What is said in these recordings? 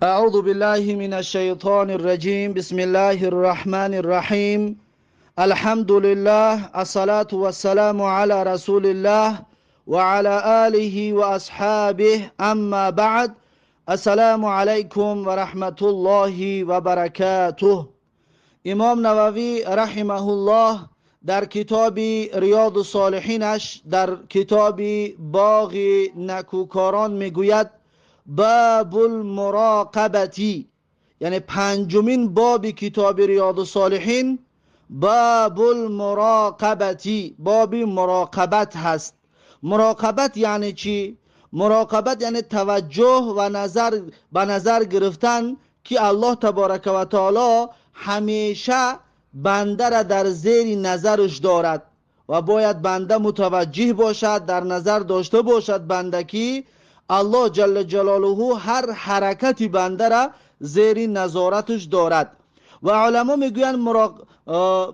أعوذ بالله من الشيطان الرجيم. بسم الله الرحمن الرحيم. الحمد لله، الصلاة والسلام على رسول الله وعلى آله وأصحابه. أما بعد، السلام عليكم ورحمة الله وبركاته. امام نووی رحمه الله در کتاب ریاض الصالحینش، در کتاب باغ نکوکاران میگوید باب المراقبتی، یعنی پنجمین باب کتاب ریاض الصالحین باب المراقبتی، باب مراقبت هست. مراقبت یعنی چی؟ مراقبت یعنی توجه و نظر، به نظر گرفتن که الله تبارک و تعالی همیشه بنده را در زیر نظرش دارد و باید بنده متوجه باشد، در نظر داشته باشد بنده که الله جل جلاله هر حرکتی بنده را زیر نظارتش دارد. و علما میگویند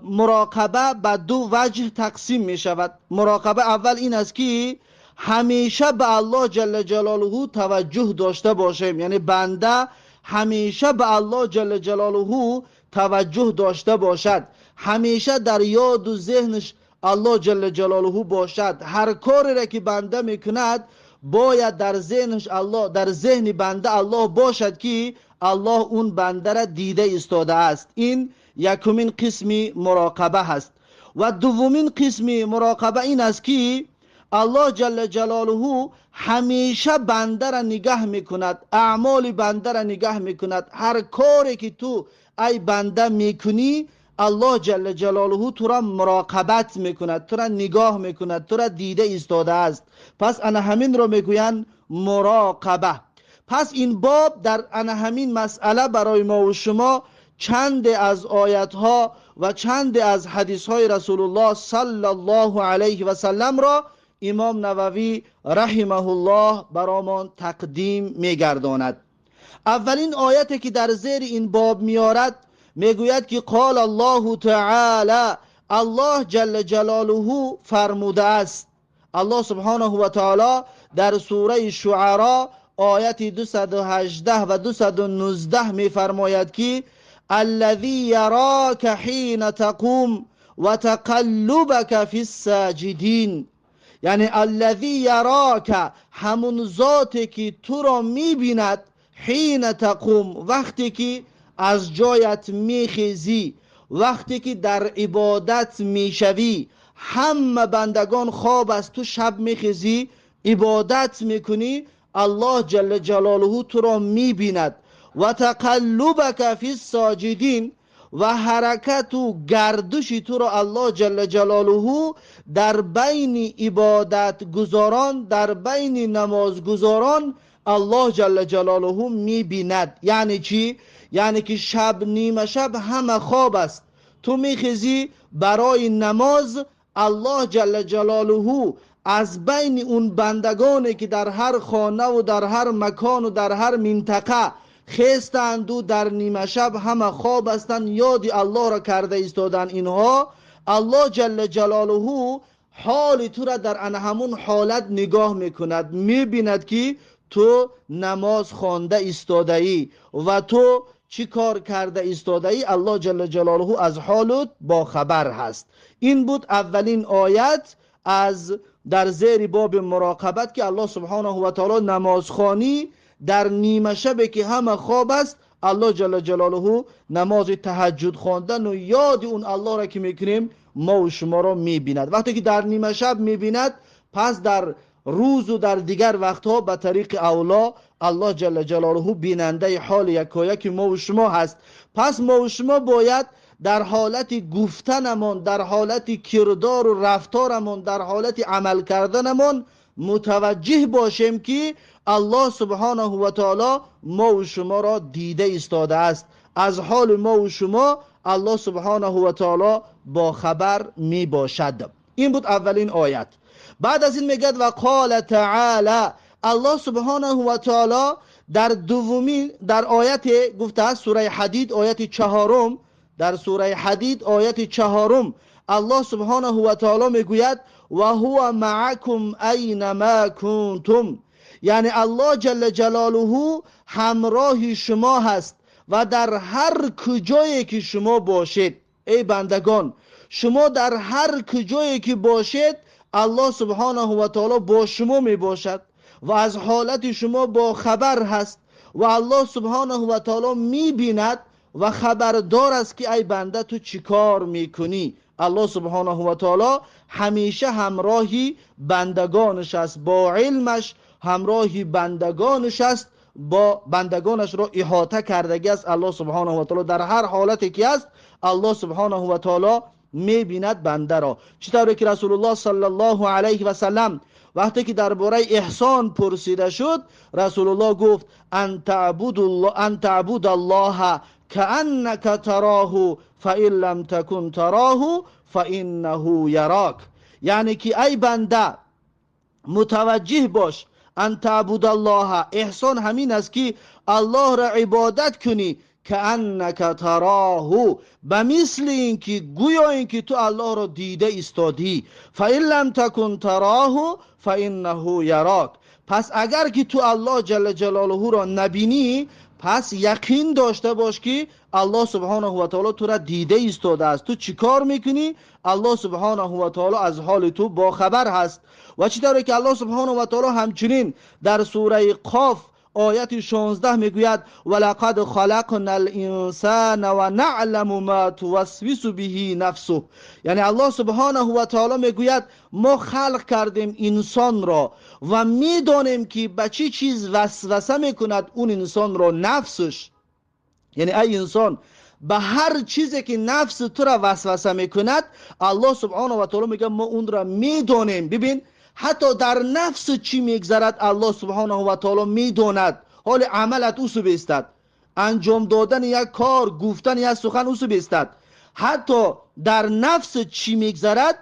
مراقبه به دو وجه تقسیم می شود. مراقبه اول این است که همیشه به الله جل جلاله توجه داشته باشیم، یعنی بنده همیشه به الله جل جلاله توجه داشته باشد، همیشه در یاد و ذهنش الله جل جلاله باشد. هر کاری را که بنده میکند باید در ذهنش الله، در ذهن بنده الله باشد که الله اون بنده را دیده ایستاده است. این یکمین قسم مراقبه هست. و دومین قسم مراقبه این است که الله جل جلاله همیشه بنده را نگاه میکند، اعمال بنده را نگاه میکند. هر کاری که تو ای بنده میکنی الله جل جلاله تو را مراقبت میکند، تو را نگاه میکند، تو را دیده ایستاده است. پس انا همین را میگویند مراقبه. پس این باب در انا همین مسئله برای ما و شما چند از آیت ها و چند از حدیث های رسول الله صلی الله علیه و سلم را امام نووی رحمه الله برامان تقدیم میگرداند. اولین آیتی که در زیر این باب میارد میگوید که قال الله تعالی، الله جل جلاله فرموده است. الله سبحانه و تعالی در سوره شعراء آیت 218 و 219 میفرماید که الذی یراک حین تقوم و تقلبک فی الساجدین، یعنی الذی یراک، همون ذاتی که تو را میبیند، حین تقوم، وقتی که از جایت میخیزی، وقتی که در عبادت میشوی، همه بندگان خواب است، تو شب میخیزی عبادت میکنی، الله جل جلاله تو را میبیند. و تقلبک فی الساجدین، و حرکت و گردش تو را الله جل جلاله در بین عبادت گزاران، در بین نماز گزاران الله جل جلاله میبیند. یعنی چی؟ یعنی که شب، نیمه شب همه خواب است، تو میخیزی برای نماز، الله جل جلاله از بین اون بندگانی که در هر خانه و در هر مکان و در هر منطقه خیستند و در نیمه شب همه خواب هستند، یاد الله را کرده ایستادن، اینها الله جل جلاله حال تو را در ان همون حالت نگاه میکند، میبیند که تو نماز خوانده ایستاده ای و تو چی کار کرده ایستاده ای، الله جل جلاله از حالت با خبر هست. این بود اولین آیت از در زیر باب مراقبت که الله سبحانه و تعالی نمازخوانی در نیمه شب که همه خواب است، الله جل جلاله نماز تهجد خواندن و یاد اون الله را که میکنیم ما و شما را میبیند. وقتی که در نیمه شب میبیند، پس در روز و در دیگر وقتها به طریق اولا الله جل جلاله بیننده حال یکایک ما و شما هست. پس ما و شما باید در حالت گفتنمان، در حالت کردار و رفتارمان، در حالت عمل کردنمان متوجه باشیم که الله سبحانه و تعالی ما و شما را دیده ایستاده است. از حال ما و شما الله سبحانه و تعالی با خبر می باشد. این بود اولین آیت. بعد از این میگد و قال تعالی، الله سبحانه و تعالی در دومین در آیت گفته است، سوره حدید آیت 4، در سوره حدید آیت 4 الله سبحانه و تعالی میگوید و هو معکم اینما کنتم، یعنی الله جل جلاله همراه شما هست و در هر کجایی که شما باشید. ای بندگان، شما در هر کجایی که باشید الله سبحانه و تعالی با شما می باشد و از حالت شما با خبر هست و الله سبحانه و تعالی می بیند و خبردار است که ای بنده تو چیکار میکنی. الله سبحانه و تعالی همیشه همراهی بندگانش است، با علمش همراهی بندگانش است، با بندگانش را احاطه کردگی است. الله سبحانه و تعالی در هر حالتی که است الله سبحانه و تعالی میبیند بنده را. چطوری که رسول الله صلی الله علیه و سلم وقتی که درباره احسان پرسیده شد، رسول الله گفت ان تعبد الله كأنك تراه فإن لم تكن تراه فإنه يراك. یعنی که ای بنده متوجه باش، ان تعبد الله، احسان همین است که الله را عبادت کنی، كأنك تراه، به مثل اینکه گویا اینکه تو الله را دیده ایستادی، فإن لم تكن تراه فإنه يراك. پس اگر که تو الله جل جلاله را نبینی، پس یقین داشته باش که الله سبحانه و تعالی تو را دیده ایستاده است. تو چیکار میکنی؟ الله سبحانه و تعالی از حال تو با خبر هست. و چطوری که الله سبحانه و تعالی همچنین در سوره قاف آیت 16 میگوید ولقد خلقنا الانسان و نعلم ما توسوس به نفسه. یعنی الله سبحانه و تعالی میگوید ما خلق کردیم انسان را و میدانیم که به چه چیز وسوسه میکند اون انسان را، نفسش. یعنی ای انسان، به هر چیزی که نفس تو را وسوسه میکند الله سبحانه و تعالی میگه ما اون را میدانیم. ببین حتی در نفس چی میگذرد الله سبحانه و تعالی میداند. حال عملت او بیستد، انجام دادن یک کار، گفتن یک سخن او بیستد. حتی در نفس چی میگذرد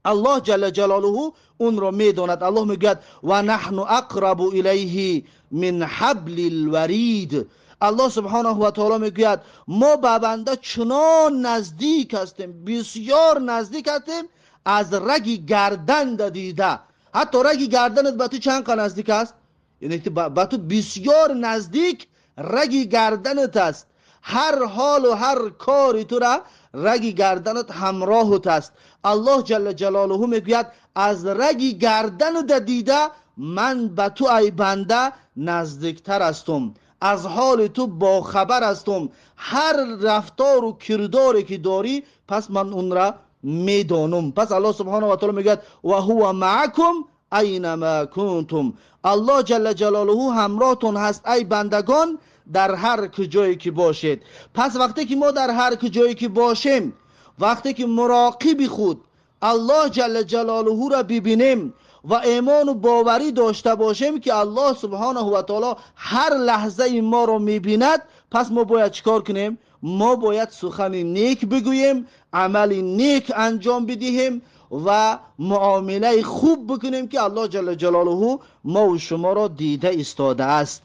الله جل جلاله اون را میداند. الله میگوید و نحن اقرب الیه من حبل الورید. الله سبحانه و تعالی میگوید ما به بنده چنان نزدیک هستیم، بسیار نزدیک هستیم، از رگ گردن دیده. حتی رگ گردنت به تو چند نزدیک است؟ یعنی به تو بسیار نزدیک رگ گردنت است. هر حال و هر کاری تو را رگ گردنت همراهت است. الله جل جلاله میگوید از رگ گردنت دیده من به تو ای بنده نزدیکتر هستم، از حال تو با خبر هستم. هر رفتار و کرداری که داری پس من اون را میدانم. پس الله سبحانه و تعالی میگوید و هو معکم اینما کنتم. الله جل جلاله همراهتون هست ای بندگان در هر کجایی که باشید. پس وقتی که ما در هر کجایی که باشیم، وقتی که مراقب خود الله جل جلاله را ببینیم و ایمان و باوری داشته باشیم که الله سبحانه و تعالی هر لحظه ما را میبیند، پس ما باید چیکار کنیم؟ ما باید سخن نیک بگوییم، عمل نیک انجام بدهیم و معامله خوب بکنیم که الله جل جلاله ما و شما را دیده ایستاده است.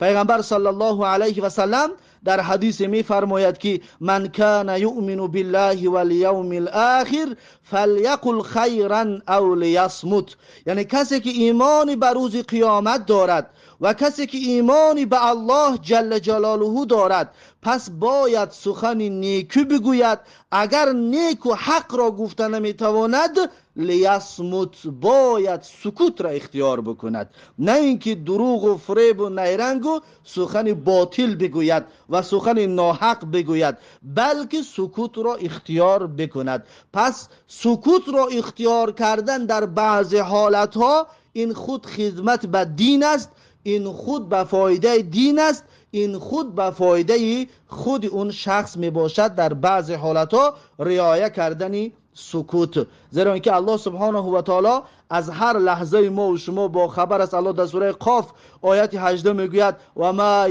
پیغمبر صلی الله علیه و سلم در حدیث می فرماید که من کان یؤمن بالله والیوم الاخر فلیقل خیرا او لیصمت. یعنی کسی که ایمان به روز قیامت دارد و کسی که ایمان به الله جل جلاله دارد، پس باید سخن نیکو بگوید. اگر نیک و حق را گفته نمیتواند، لیصمت، باید سکوت را اختیار بکند، نه اینکه دروغ و فریب و نیرنگ و سخن باطل بگوید و سخن ناحق بگوید، بلکه سکوت را اختیار بکند. پس سکوت را اختیار کردن در بعض حالتها این خود خدمت به دین است، این خود به فایده دین است، این خود به فایده خود اون شخص می باشد در بعض حالتها رعایت کردن سکوت. زیرا اینکه الله سبحانه و تعالی از هر لحظه ما و شما با خبر است. الله در سوره قاف آیت 18 میگوید و ما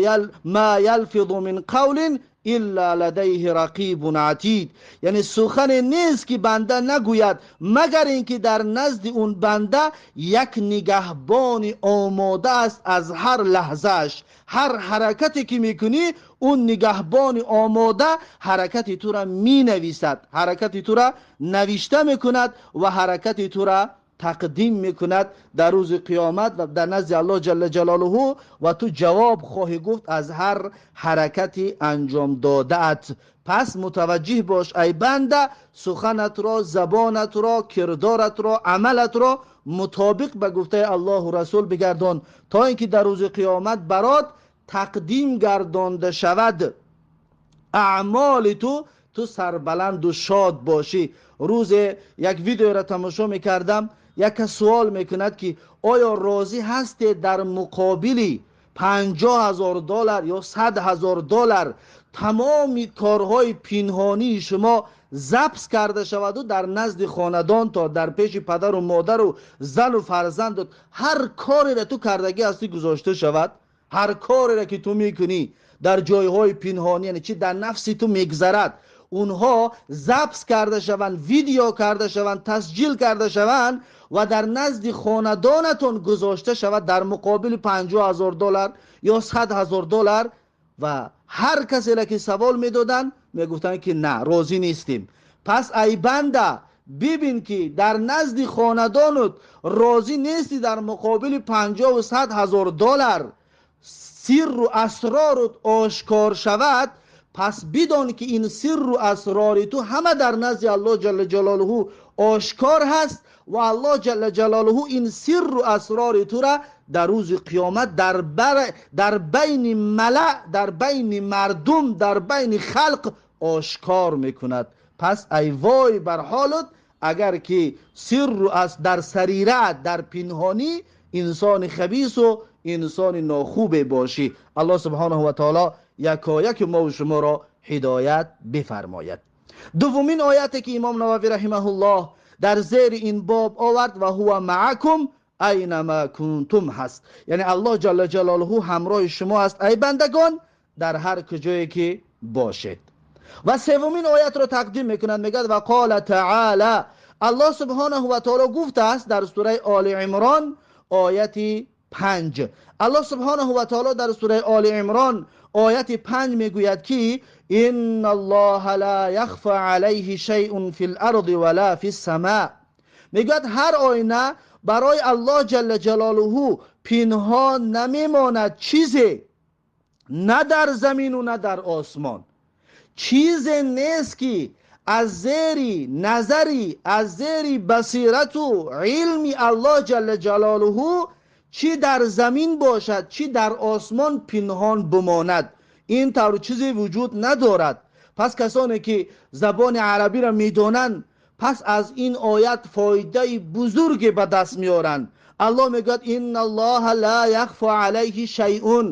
یلفظ من قول الا لدیه رقیب عتید. یعنی سخن نیست که بنده نگوید مگر اینکه در نزد اون بنده یک نگهبان آماده است. از هر لحظهش، هر حرکتی که میکنی اون نگهبان آماده حرکت تو را مینویسد، حرکت تو را نوشته میکند و حرکت تو را تقدیم میکند در روز قیامت و در نزد الله جل جلاله و تو جواب خواهی گفت از هر حرکتی انجام داده‌ات. پس متوجه باش ای بنده، سخنت را، زبانت را، کردارت را، عملت را مطابق به گفته الله و رسول بگردان تا اینکه در روز قیامت برات تقدیم گردانده شود اعمال تو، تو سربلند و شاد باشی. روز یک ویدیو را تماشا میکردم، یک سوال میکند که آیا راضی هستی در مقابل $50,000 یا $100,000 تمام کارهای پنهانی شما ضبط کرده شود و در نزد خاندان تا در پیش پدر و مادر و زن و فرزند هر کاری را تو کردگی هستی گذاشته شود؟ هر کاری را که تو میکنی در جایهای پنهانی، یعنی چی در نفس تو میگذرد، اونها ضبط کرده شوند، ویدیو کرده شوند، تسجیل کرده شوند و در نزد خاندانتون گذاشته شود در مقابل $50,000 یا $100,000. و هر کسی را که سوال میدادن میگفتن که نه، راضی نیستیم. پس ای بنده ببین که در نزد خاندانت راضی نیستی در مقابل 50 و $100,000 سر و اسرارت آشکار شود، پس بدان که این سر و اسرار تو همه در نزد الله جل جلاله آشکار هست و الله جل جلاله این سر و اسرار تو را در روز قیامت در بین ملأ، در بین مردم، در بین خلق آشکار میکند. پس ای وای بر حالت اگر که سر و در سریره، در پنهانی انسان خبیث و انسان ناخوب باشی. الله سبحانه و تعالی یکایک ما و شما را هدایت بفرماید. دومین آیتی که امام نووی رحمه الله در زیر این باب آورد و هو معکم اینما کنتم هست، یعنی الله جل جلاله همراه شما است ای بندگان در هر کجایی که باشید. و سومین آیت را تقدیم میکند، میگد و قال تعالی، الله سبحانه و تعالی گفته است در سوره آل عمران آیت 5. الله سبحانه و تعالی در سوره آل عمران آیت 5 میگوید که ان الله لا یخفى علیه شیء فی الارض ولا فی السماء. میگوید هر آینه برای الله جل جلاله پنهان نمیماند چیزی، نه در زمین و نه در آسمان. چیزی نیست که از زیر نظری، از زیر بصیرت و علم الله جل جلاله چی در زمین باشد چی در آسمان پنهان بماند. این طور چیزی وجود ندارد. پس کسانی که زبان عربی را میدانند پس از این آیت فایده بزرگی به دست میارند. الله میگوید ان الله لا یخفى علیه شیء.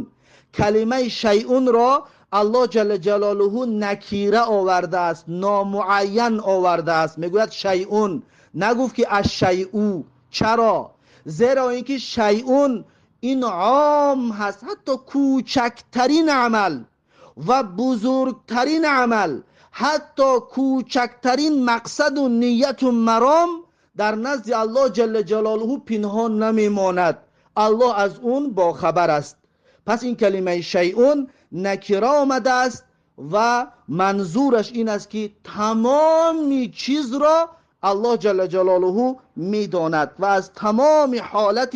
کلمه شیء را الله جل جلاله نکیره آورده است، نامعین آورده است. میگوید شیء، نگفت که الشیء. چرا؟ زیرا اینکه شیء این عام هست، حتی کوچکترین عمل و بزرگترین عمل، حتی کوچکترین مقصد و نیت و مرام در نزد الله جل جلاله پنهان نمیماند. الله از اون با خبر است. پس این کلمه شیء نکره آمده است و منظورش این است که تمام چیز را الله جل جلاله میداند و از تمام حالت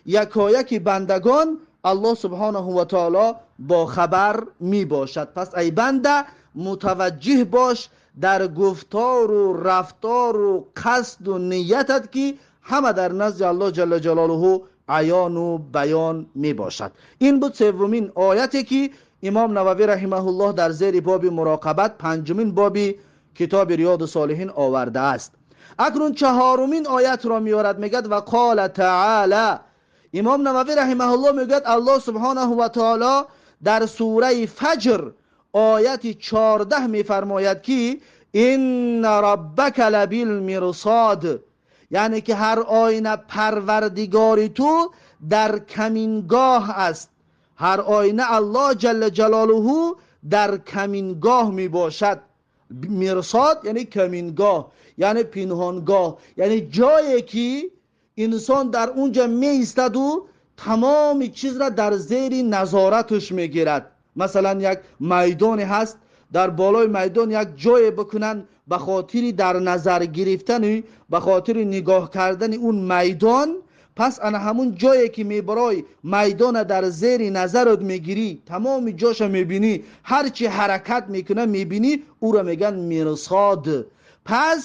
یکایک بندگان الله سبحانه و تعالی با خبر می باشد. پس ای بنده متوجه باش در گفتار و رفتار و قصد و نیتت که همه در نزد الله جل جلاله عیان و بیان می باشد. این بود سومین آیتی که امام نووی رحمه الله در زیر باب مراقبت، پنجمین باب کتاب ریاض الصالحین آورده است. اکنون چهارمین آیت را میارد، میگد و قال تعالی. امام نووی رحمه الله میگوید الله سبحانه و تعالی در سوره فجر آیت 14 میفرماید که ان ربک لبالمرصاد، یعنی که هر آینه پروردگار تو در کمینگاه است. هر آینه الله جل جلاله در کمینگاه می باشد. مرصاد یعنی کمینگاه، یعنی پنهانگاه، یعنی جایی که انسان در اونجا می ایستد و تمام چیز را در زیر نظارتش می گیرد. مثلا یک میدان هست، дар болои майдон як ҷое бикунанд ба хотири дар назар гирифтани, ба хотири нигоҳ кардани он майдон. Пас ана ҳамун ҷое ки мебарой майдона дар зери назарат мегирӣ, тамоми ҷоша мебинӣ, ҳарчи ҳаракат мекуна мебинӣ, ӯро мегӯянд мирсод. Пас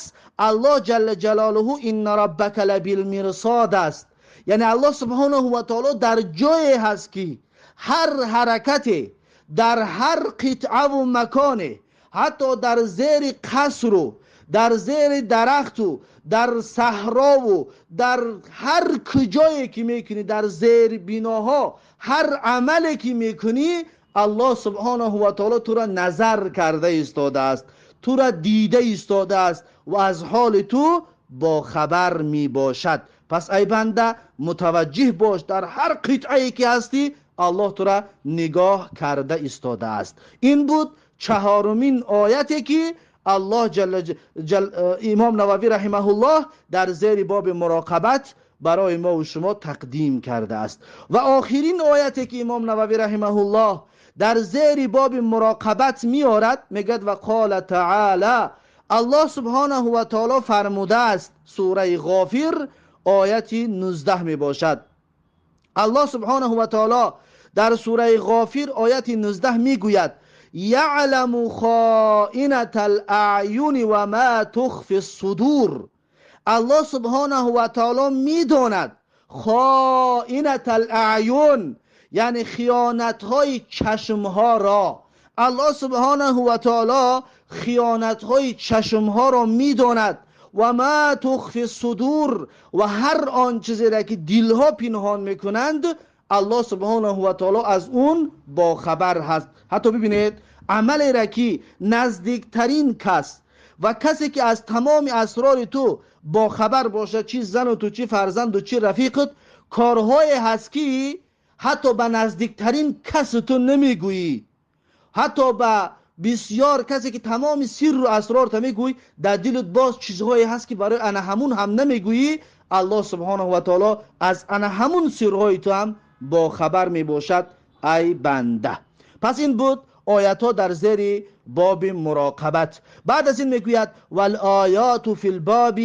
Аллоҳ ҷалла ҷалолуҳу инна раббака лабилмирсод аст. Яъне Аллоҳ субҳонаҳу ва таоло дар ҷое ҳаст ки ҳар ҳаракате дар ҳар қитъаву маконе, ҳатто дар зери қасру дар зери дарахту дар саҳрову дар ҳар куҷое ки мекунӣ, дар зери биноҳо ҳар амале ки мекунӣ, Аллоҳ субҳонаҳу ва таоло туро назар карда истодааст, туро дида истодааст ва аз ҳоли ту бохабар мебошад. Пас ай банда, мутаваҷҷиҳ бош, дар ҳар қитъае ки ҳастӣ Аллоҳ туро нигоҳ карда истодааст. Ин буд чаҳорумин ояте ки Аллоҳ имом Нававӣ раҳимаҳуллоҳ дар зери боби муроқабат барои мо ва шумо тақдим кардааст. Ва охирин ояте ки имом Нававӣ раҳимаҳуллоҳ дар зери боби муроқабат меорад, мегӯяд ва қола таъола, Аллоҳ субҳонаҳу ва таоло фармудааст, сураи Ғофир ояти 19 мебошад. Аллоҳ субҳонаҳу ва таоло дар сураи Ғофир ояти 19 мегӯяд: یعلم خائنة الأعین و ما تخفی الصدور. الله سبحانه و تعالی میداند خائنة الأعین، یعنی خیانت‌های چشم‌ها را. الله سبحانه و تعالی خیانت‌های چشم‌ها را میداند. و ما تخفی الصدور، و هر آن چیزی را که دلها پنهان میکنند الله سبحانه و تعالی از اون با خبر هست. حتی ببینید عملی را که نزدیکترین کس و کسی که از تمام اسرار تو با خبر باشه، چی زن و تو، چی فرزند و چی رفیقت، کارهای هست که حتی به نزدیکترین کس تو نمیگویی، حتی به بسیار کسی که تمام سر و اسرار تو میگویی، در دلت باز چیزهایی هست که برای انا همون هم نمیگویی. الله سبحانه و تعالی از انا همون سرهای تو هم با خبر می باشد ای بنده. پس این بود آیت ها در زیر باب مراقبت. بعد از این میگوید والآیات فی الباب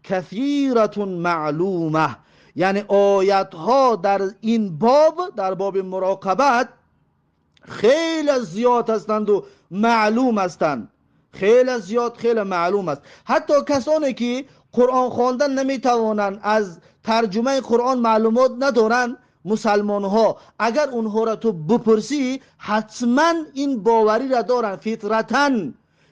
کثیرة معلومه، یعنی آیت ها در این باب، در باب مراقبت خیلی زیاد هستند و معلوم هستند، خیلی زیاد، خیلی معلوم است. حتی کسانی که قرآن خواندن نمیتوانند، از ترجمه قرآن معلومات ندارند، مسلمان ها اگر اونها را تو بپرسی حتما این باوری را دارند، فطرتاً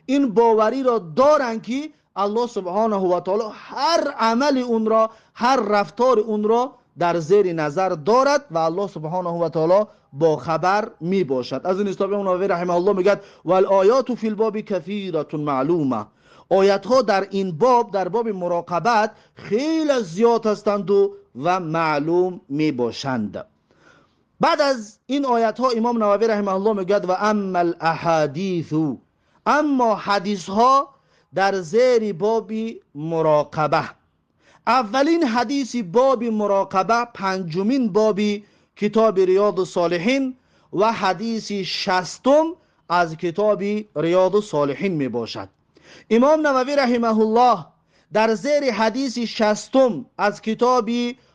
این باوری را دارند که الله سبحانه و تعالی هر عمل اون را، هر رفتار اون را در زیر نظر دارد و الله سبحانه و تعالی با خبر می باشد. از این حساب امام نووی رحمه الله میگد والآیات فی الباب کثیرة معلومه، آیت ها در این باب، در باب مراقبت خیلی زیاد هستند و معلوم می باشند. بعد از این آیت ها امام نووی رحمه الله میگوید و اما الاحادیث، اما حدیث ها در زیر باب مراقبه. اولین حدیث باب مراقبه، پنجمین باب کتاب ریاض الصالحین و حدیث 60 از کتاب ریاض الصالحین می باشد. امام نووی رحمه الله در زیر حدیث 60 از کتاب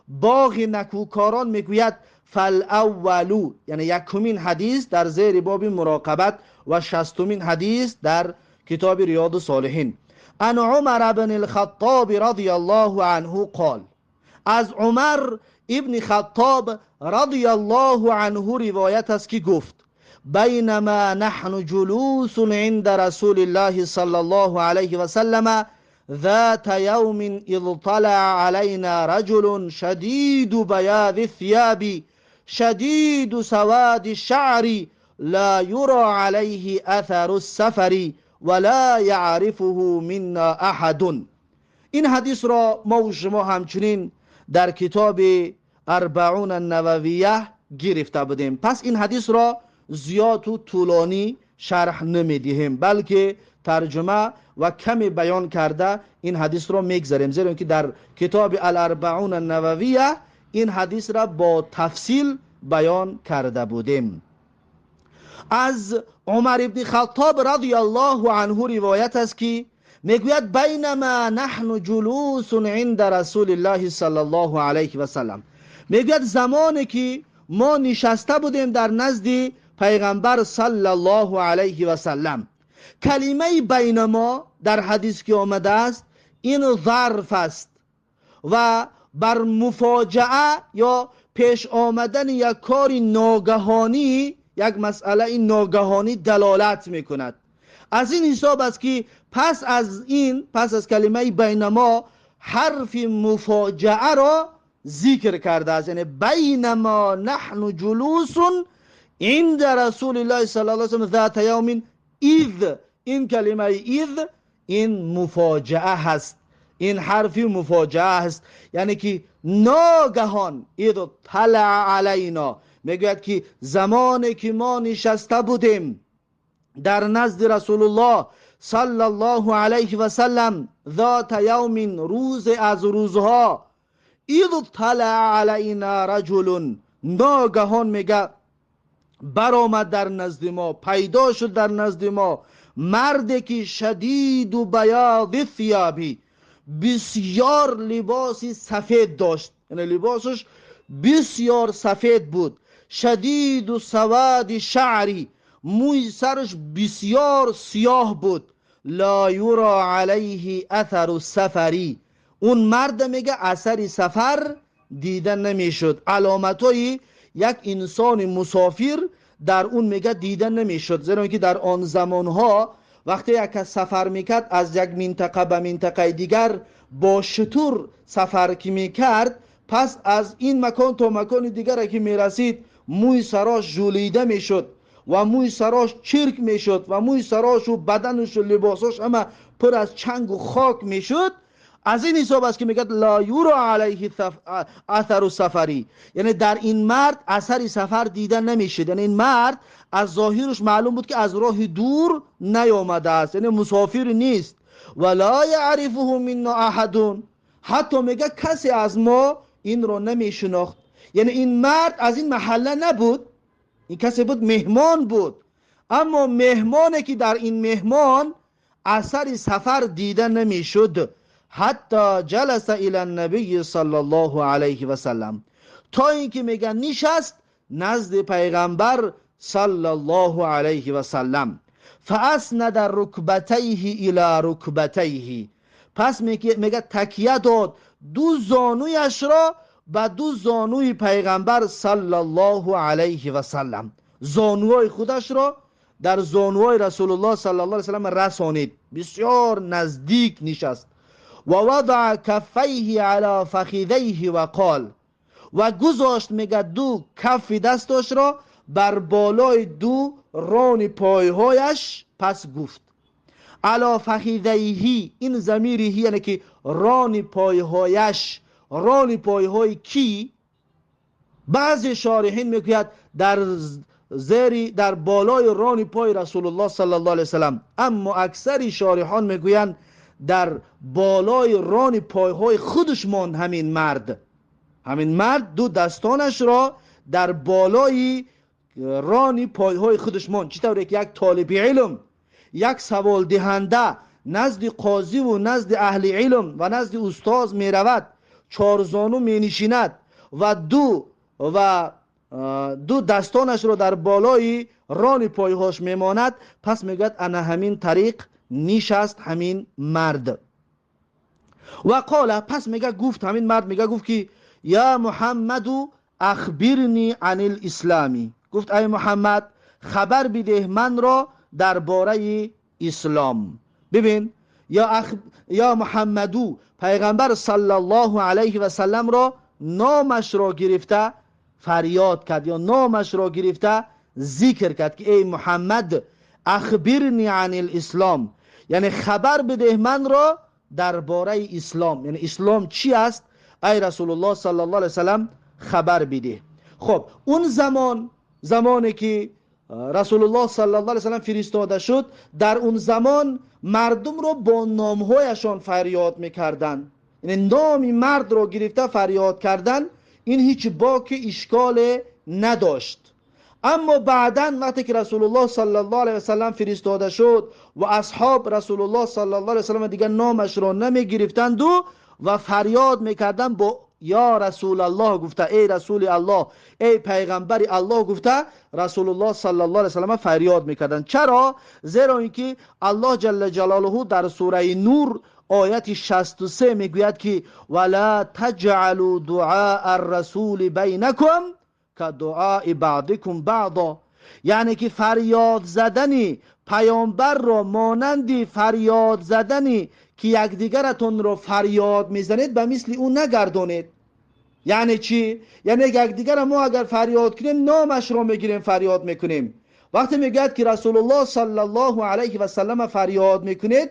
باغ نکوکاران میگوید فالاول، یعنی یکمین حدیث در زیر باب مراقبت و 60 حدیث در کتاب ریاض الصالحین. عن عمر بن الخطاب رضی الله عنه قال، از عمر ابن خطاب رضی الله عنه روایت است که گفت بینما نحن جلوس عند رسول الله صلی الله علیه و سلم ذات يوم اذ طلع علينا رجل شديد بياض الثياب شديد سواد الشعر لا يرى عليه اثر السفر ولا يعرفه منا احد. این حدیث را ما و شما همچنین در کتاب اربعون النوویه گرفته بودیم. پس این حدیث را زیاد و طولانی شرح نمیدهیم، بلکه ترجمه و کمی بیان کرده این حدیث را میگذاریم، زیرا که در کتاب الاربعون النوویه این حدیث را با تفصیل بیان کرده بودیم. از عمر ابن خطاب رضی الله عنه روایت است که میگوید بینما نحن جلوس عند رسول الله صلی الله علیه و سلم. میگوید زمانی که ما نشسته بودیم در نزد پیغمبر صلی الله علیه و سلم. کلمه بینما در حدیث که آمده است این ظرف است و بر مفاجعه یا پیش آمدن یک کار ناگهانی، یک مسئله ناگهانی دلالت میکند. از این حساب است که پس از کلمه بینما حرف مفاجعه را ذکر کرده است. یعنی بینما نحن جلوس عند رسول الله صلی الله علیه و سلم ذات یوم اذ، این کلمه اذ این مفاجعه هست، این حرف مفاجعه هست، یعنی که ناگهان اذ طلع علینا، میگوید که زمانی که ما نشسته بودیم در نزد رسول الله صلی الله علیه و سلم ذات یوم، روز از روزها، اذ طلع علینا رجل، ناگهان میگه برآمد در نزد ما، پیدا شد در نزد ما مردی که شدید و بیاض ثیابی، بسیار لباس سفید داشت، یعنی لباسش بسیار سفید بود، شدید و سواد شعری، موی سرش بسیار سیاه بود، لا یرا علیه اثر سفری، اون مرد میگه اثر سفر دیده نمیشد، علامتهای یک انسان مسافر در اون میگه دیده نمیشد، زیرا که در آن زمانها وقتی یک کس سفر میکرد از یک منطقه به منطقه دیگر با شتر سفر که میکرد، پس از این مکان تا مکان دیگر که میرسید موی سراش ژولیده میشد و موی سراش چرک میشد و موی سراش و بدنش و لباساش همه پر از چنگ و خاک میشد. از این حساب است که میگه لا یورا علیه اثر سفری، یعنی در این مرد اثر سفر دیده نمیشد، یعنی این مرد از ظاهرش معلوم بود که از راه دور نیامده است، یعنی مسافر نیست. ولا یعرفه منا احد، حتی میگه کسی از ما این رو نمیشناخت، یعنی این مرد از این محله نبود، این کسی بود مهمان بود، اما مهمانی که در این مهمان اثر سفر دیده نمیشد. حتی جلس الى النبی صلی الله علیه و سلم، تا اینکه میگن نشست نزد پیغمبر صلی الله علیه و سلم. فاسند رکبتیه الى رکبتیه، پس میگه تکیه داد دو زانویش را به دو زانوی پیغمبر صلی الله علیه و سلم، زانوهای خودش را در زانوهای رسول الله صلی الله علیه و سلم رسانید، بسیار نزدیک نشست. و وضع کفیه علی فخذیه و قال، و گذاشت میگه دو کف دستش را بر بالای دو ران پایهایش. پس گفت علی فخذیه، این ضمیری یعنی که ران پایهایش، ران پایهای کی؟ بعضی شارحین میگوید در زیر در بالای ران پای رسول الله صلی الله علیه وسلم، اما اکثر شارحان میگویند در بالای ران پایهای خودش ماند همین مرد، همین مرد دو دستانش را در بالای ران پایهای خودش ماند. چطور که یک طالب علم، یک سوال دهنده نزد قاضی و نزد اهل علم و نزد استاد می رود، چهارزانو می نشیند و دو دستانش را در بالای ران پایهاش می ماند. پس میگوید انا همین طریق نشست همین مرد. و قال، پس میگه گفت همین مرد، میگه گفت که یا محمد اخبرنی عن الاسلامی، گفت ای محمد خبر بده من را درباره اسلام. ببین یا محمدو، پیغمبر صلی الله علیه و سلم را نامش را گرفته فریاد کرد یا نامش را گرفته ذکر کرد که ای محمد اخبرنی عن الاسلام، یعنی خبر بده من را درباره اسلام، یعنی اسلام چی است ای رسول الله صلی الله علیه و سلم خبر بده. خب اون زمان، زمانی که رسول الله صلی الله علیه و سلم فرستاده شد، در اون زمان مردم رو با نامهایشان فریاد میکردند، یعنی نام مرد رو گرفته فریاد کردن، این هیچ باک اشکال نداشت. اما بعداً وقتی که رسول الله صلی الله علیه و سلم فرستاده شد و اصحاب رسول الله صلی الله علیه و سلم دیگر نامش را نمی گرفتند و فریاد میکردند با یا رسول الله گفته، ای رسول الله، ای پیغمبر الله گفته، رسول الله صلی الله علیه و سلم فریاد میکردند. چرا؟ زیرا اینکه الله جل جلاله در سوره نور آیت 63 میگوید که ولا تجعلوا دعاء الرسول بینکم که دعاء بعضکم بعضا، یعنی که فریاد زدنی پیامبر را مانند فریاد زدنی که یکدیگرتون را فریاد میزنید به مثل او نگردانید. یعنی چی؟ یعنی یکدیگر ما اگر فریاد کنیم نامش را میگیریم فریاد میکنیم. وقتی میگوید که رسول الله صلی الله علیه و سلم فریاد میکنید،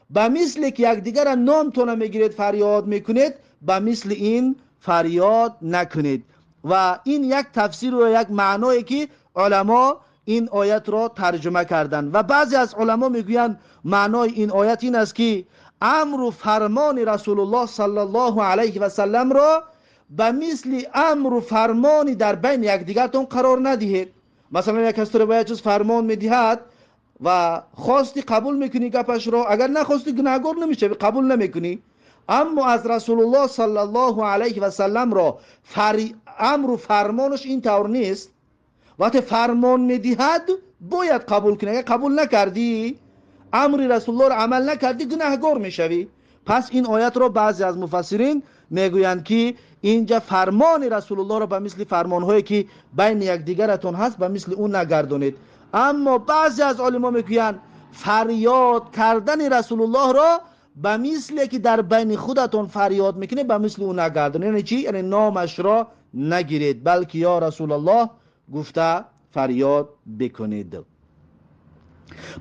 به مثل که یکدیگر نامتون میگیرید فریاد میکنید، به مثل این فریاد نکنید. و این یک تفسیر و یک معنایی که علما این آیت را ترجمه کردند. و بعضی از علما میگویند معنای این آیت این است که امر و فرمان رسول الله صلی الله علیه و سلم را به مثل امر و فرمان در بین یکدیگرتون قرار ندهید. مثلا یک کس تو را به چیز فرمان میدهد و خواستی قبول میکنی گپش را، اگر نخواستی گناهگار نمیشوی، قبول نمیکنی. اما از رسول الله صلی الله علیه و سلم را امر و فرمانش این طور نیست. وقتی فرمان میدهد باید قبول کنی، اگر قبول نکردی امر رسول الله را عمل نکردی گناهگار میشوی. پس این آیت را بعضی از مفسرین میگویند که اینجا فرمان رسول الله را به مثل فرمانهایی که بین یکدیگرتون هست به مثل اون نگردونید. اما بعضی از علما میگویند فریاد کردن رسول الله را به مثل که در بین خودتون فریاد میکنید به مثل اون نگردونید. یعنی چی؟ یعنی نامش را نگیرید، بلکه یا رسول الله گفته فریاد بکنید.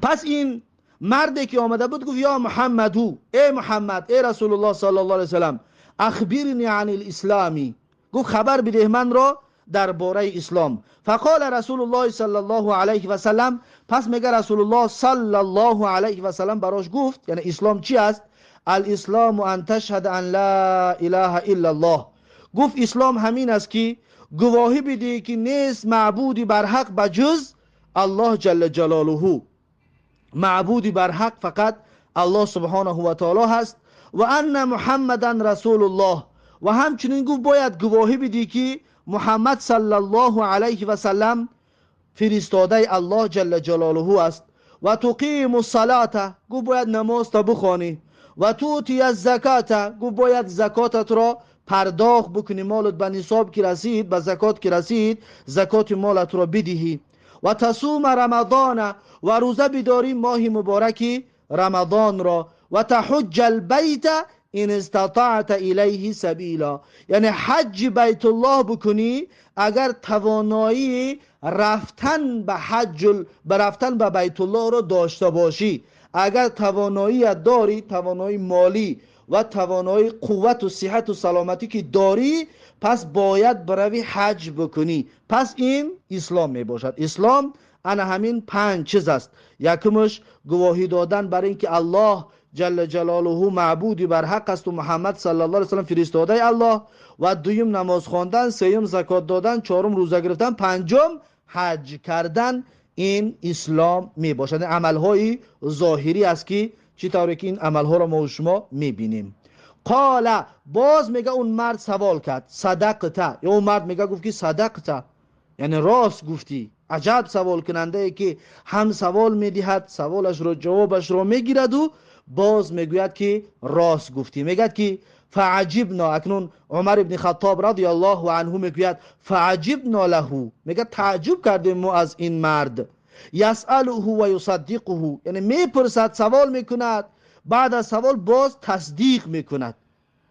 پس این مردی که آمده بود گفت یا محمدو، ای محمد، ای رسول الله صلی الله علیه وسلم، اخبرنی عن الاسلامی، گفت خبر بده من را درباره اسلام. فقال رسول الله صلی الله علیه و سلم، پس میگه رسول الله صلی الله علیه و سلم براش گفت یعنی اسلام چی است؟ الاسلام ان تشهد ان لا اله الا الله. گفت اسلام همین است که گواهی بدی که نیست معبودی بر حق بجز الله جل جلاله، معبودی بر حق فقط الله سبحانه و تعالی هست، و ان محمدا رسول الله، و همچنین گفت باید گواهی بدی که محمد صلی الله علیه و سلم فرستاده الله جل جلاله است، و تقیم الصلاة، گفت باید نماز تا بخوانی، و توتی الزکات، گفت باید زکاتت را پرداخت بکنی، مالت به نصاب که رسید، به زکات که رسید، زکات مالت را بدهی، و تصوم رمضان، و روزه بداری ماه مبارک رمضان را، و تحج البیت ان استطعت الیه سبیلا، یعنی حج بیت الله بکنی اگر توانایی رفتن به حج به رفتن به بیت الله را داشته باشی. اگر توانایی داری، توانایی مالی و توانایی قوت و صحت و سلامتی که داری، پس باید بروی حج بکنی. پس این اسلام می باشد. اسلام انا همین 5 چیز است. یکمش گواهی دادن بر اینکه الله جل جلاله معبودی بر حق است و محمد صلی الله علیه و سلم فرستاده الله، و دویم نماز خواندن، سوم زکات دادن، چهارم روزه گرفتن، پنجم حج کردن. این اسلام می باشد. عملهای ظاهری است که چطوری که این عملها را ما و شما می بینیم. قال، باز میگه اون مرد سوال کرد، صدقت، یا اون مرد میگه گفت که صدقت، یعنی راست گفتی. عجب سوال کننده ای که هم سوال میدهد، سوالش رو جوابش رو میگیرد و باز میگوید که راست گفتی. میگه که فعجبنا، اکنون عمر ابن خطاب رضی الله عنه میگوید فعجبنا له، میگه تعجب کردیم ما از این مرد. یسأله و یصدقه، یعنی میپرسد، سوال میکند، بعد از سوال باز تصدیق میکند،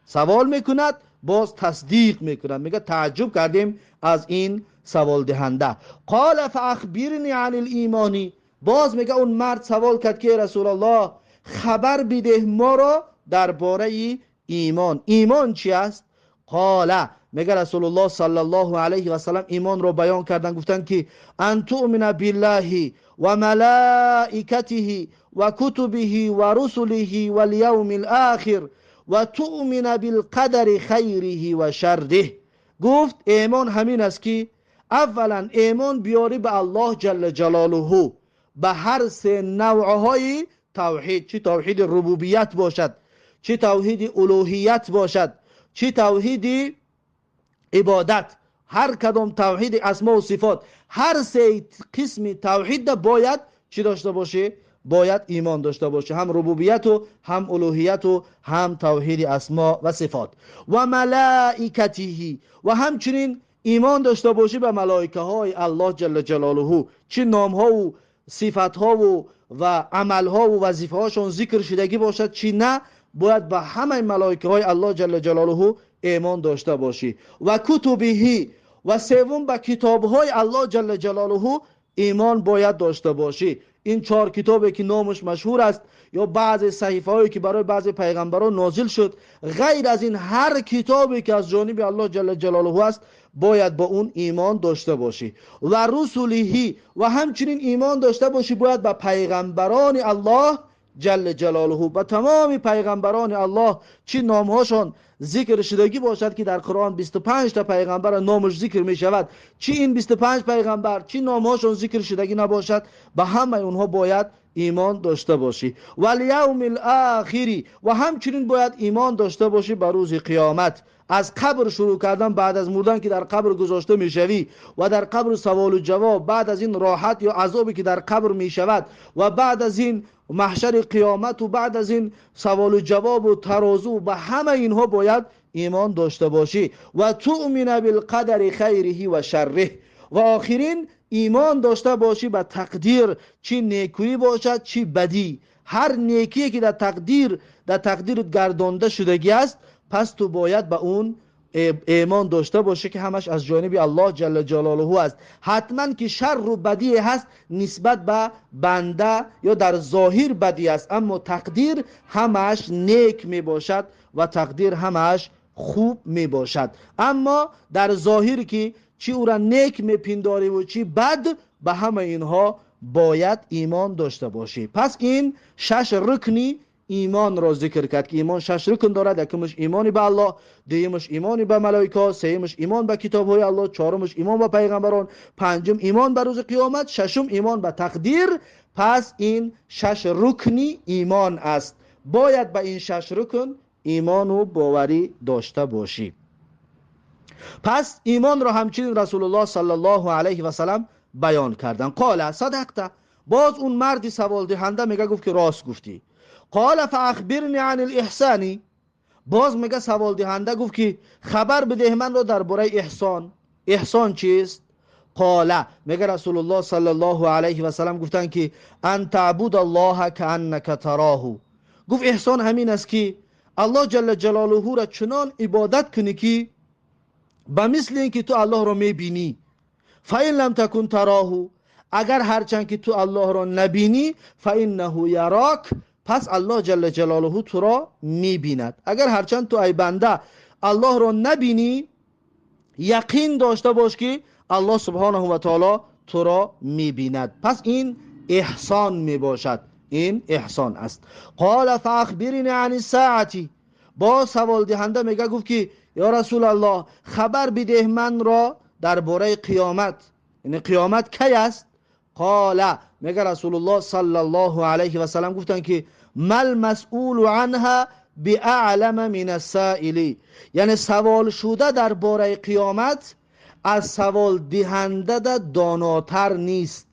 سوال میکند باز تصدیق میکند. میگه تعجب کردیم از این سوال دهنده. قال فاخبرنی عن الایمانی، باز میگه اون مرد سوال کرد که رسول الله خبر بده ما را درباره ایمان، ایمان چی است؟ قال، میگه رسول الله صلی الله علیه و سلم ایمان رو بیان کردن، گفتن که ان تؤمن بالله و ملائکته و کتبه و رسله و الیوم الاخر و تؤمن بالقدر خیره و شره. گفت ایمان همین است که اولا ایمان بیاری به الله جل جلاله، به هر سه نوعهای توحید، چی توحید ربوبیت باشد، چی توحید الوهیت باشد، چی توحید عبادت، هر کدام توحید اسما و صفات، هر سه قسم توحید باید چی داشته باشه؟ باید ایمان داشته باشه، هم ربوبیت و هم الوهیت و هم توحید اسما و صفات. و ملائکته، و همچنین ایمان داشته باشی به ملائکه های الله جل جلاله، چه نام ها و صفت ها و عمل ها و وظیفه هاشون ذکر شدگی باشد چی نه، باید به همه ملائکه های الله جل جلاله ایمان داشته باشی. و کتبه، و سوم به کتاب های الله جل جلاله ایمان باید داشته باشی. این چهار کتابی که نامش مشهور است یا بعض صحیفه هایی که برای بعض پیغمبران نازل شد، غیر از این هر کتابی که از جانب الله جل جلاله است باید با اون ایمان داشته باشی. و رسوله، و همچنین ایمان داشته باشی باید به پیغمبران الله جل جلاله، به تمام پیغمبران الله، چی نامهاشان ذکر شدگی باشد که در قرآن 25 تا پیغمبر نامش ذکر می شود، چی این 25 پیغمبر چی نامهاشان ذکر شدگی نباشد، به همه اونها باید ایمان داشته باشی. و الیوم الاخری، و همچنین باید ایمان داشته باشی به روز قیامت. از قبر شروع کردن، بعد از مردن که در قبر گذاشته میشوی و در قبر سوال و جواب، بعد از این راحت یا عذابی که در قبر میشود، و بعد از این محشر قیامت، و بعد از این سوال و جواب و ترازو، به همه اینها باید ایمان داشته باشی. و تؤمن بالقدر خیره و شره، و آخرین ایمان داشته باشی به تقدیر، چی نیکویی باشد چی بدی، هر نیکی که در تقدیر گردانده شدگی است، پس تو باید به اون ایمان داشته باشه که همش از جانب الله جل جلاله است. حتما که شر و بدی هست نسبت به بنده یا در ظاهر بدی است، اما تقدیر همش نیک می باشد و تقدیر همش خوب می باشد. اما در ظاهر که چی او را نیک می پنداری و چی بد، به همه اینها باید ایمان داشته باشی. پس این شش رکنی ایمان را ذکر کرد که ایمان شش رکن دارد. یکمش ایمان به الله، دومش ایمان به ملائکه، سومش ایمان به کتاب‌های الله، چهارمش ایمان به پیغمبران، پنجم ایمان به روز قیامت، ششم ایمان به تقدیر. پس این شش رکنی ایمان است. باید به این شش رکن ایمان و باوری داشته باشی. پس ایمان را همچنین رسول الله صلی الله علیه و سلم بیان کردن. قال صدقت، باز اون مردی سوال دهنده میگه گفت که راست گفتی. قال فاخبرنی عن الاحسان، باز میگه سوال دهنده گفت که خبر بده من را درباره احسان. احسان چیست؟ قال، میگه رسول الله صلی الله علیه و سلم گفتن که ان تعبد الله كانك تراه. گفت احسان همین است که الله جل جلاله را چنان عبادت کنی که به مثل اینکه تو الله را میبینی. فإن لم تكن تراه، اگر هرچند که تو الله را نبینی، فإنه یراک، پس الله جل جلاله تو را میبیند. اگر هرچند تو ای بنده الله را نبینی، یقین داشته باش که الله سبحانه و تعالی تو را میبیند. پس این احسان میباشد، این احسان است. قال فاخبرنی عن الساعة، با سوال دهنده میگه گفت که یا رسول الله خبر بده من را درباره قیامت، یعنی قیامت کی است؟ قال، میگه رسول الله صلی الله علیه و سلم گفتن که مل مسئول عنها باعلم من السائل، یعنی سوال شده درباره قیامت از سوال دهنده داناتر نیست.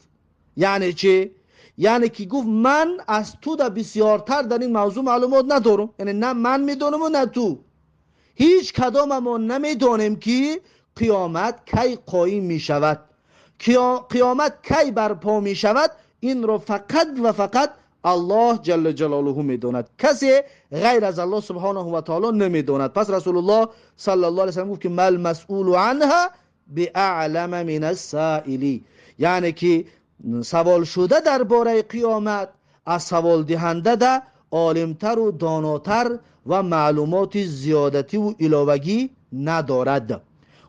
یعنی چی؟ یعنی که گفت من از تو ده بسیارتر در این موضوع معلومات ندارم، یعنی نه من میدانم و نه تو، هیچ کدام ما نمیدانیم که قیامت کی قایم میشود، قیامت کی برپا می شود. این رو فقط و فقط الله جل جلاله میداند، کسی غیر از الله سبحانه و تعالی نمیداند. پس رسول الله صلی الله علیه و سلم گفت که مل مسئول عنها باعلم من السائل، یعنی که سوال شده درباره قیامت از سوال دهنده ده عالمتر و داناتر و معلومات زیادتی و علاوگی ندارد.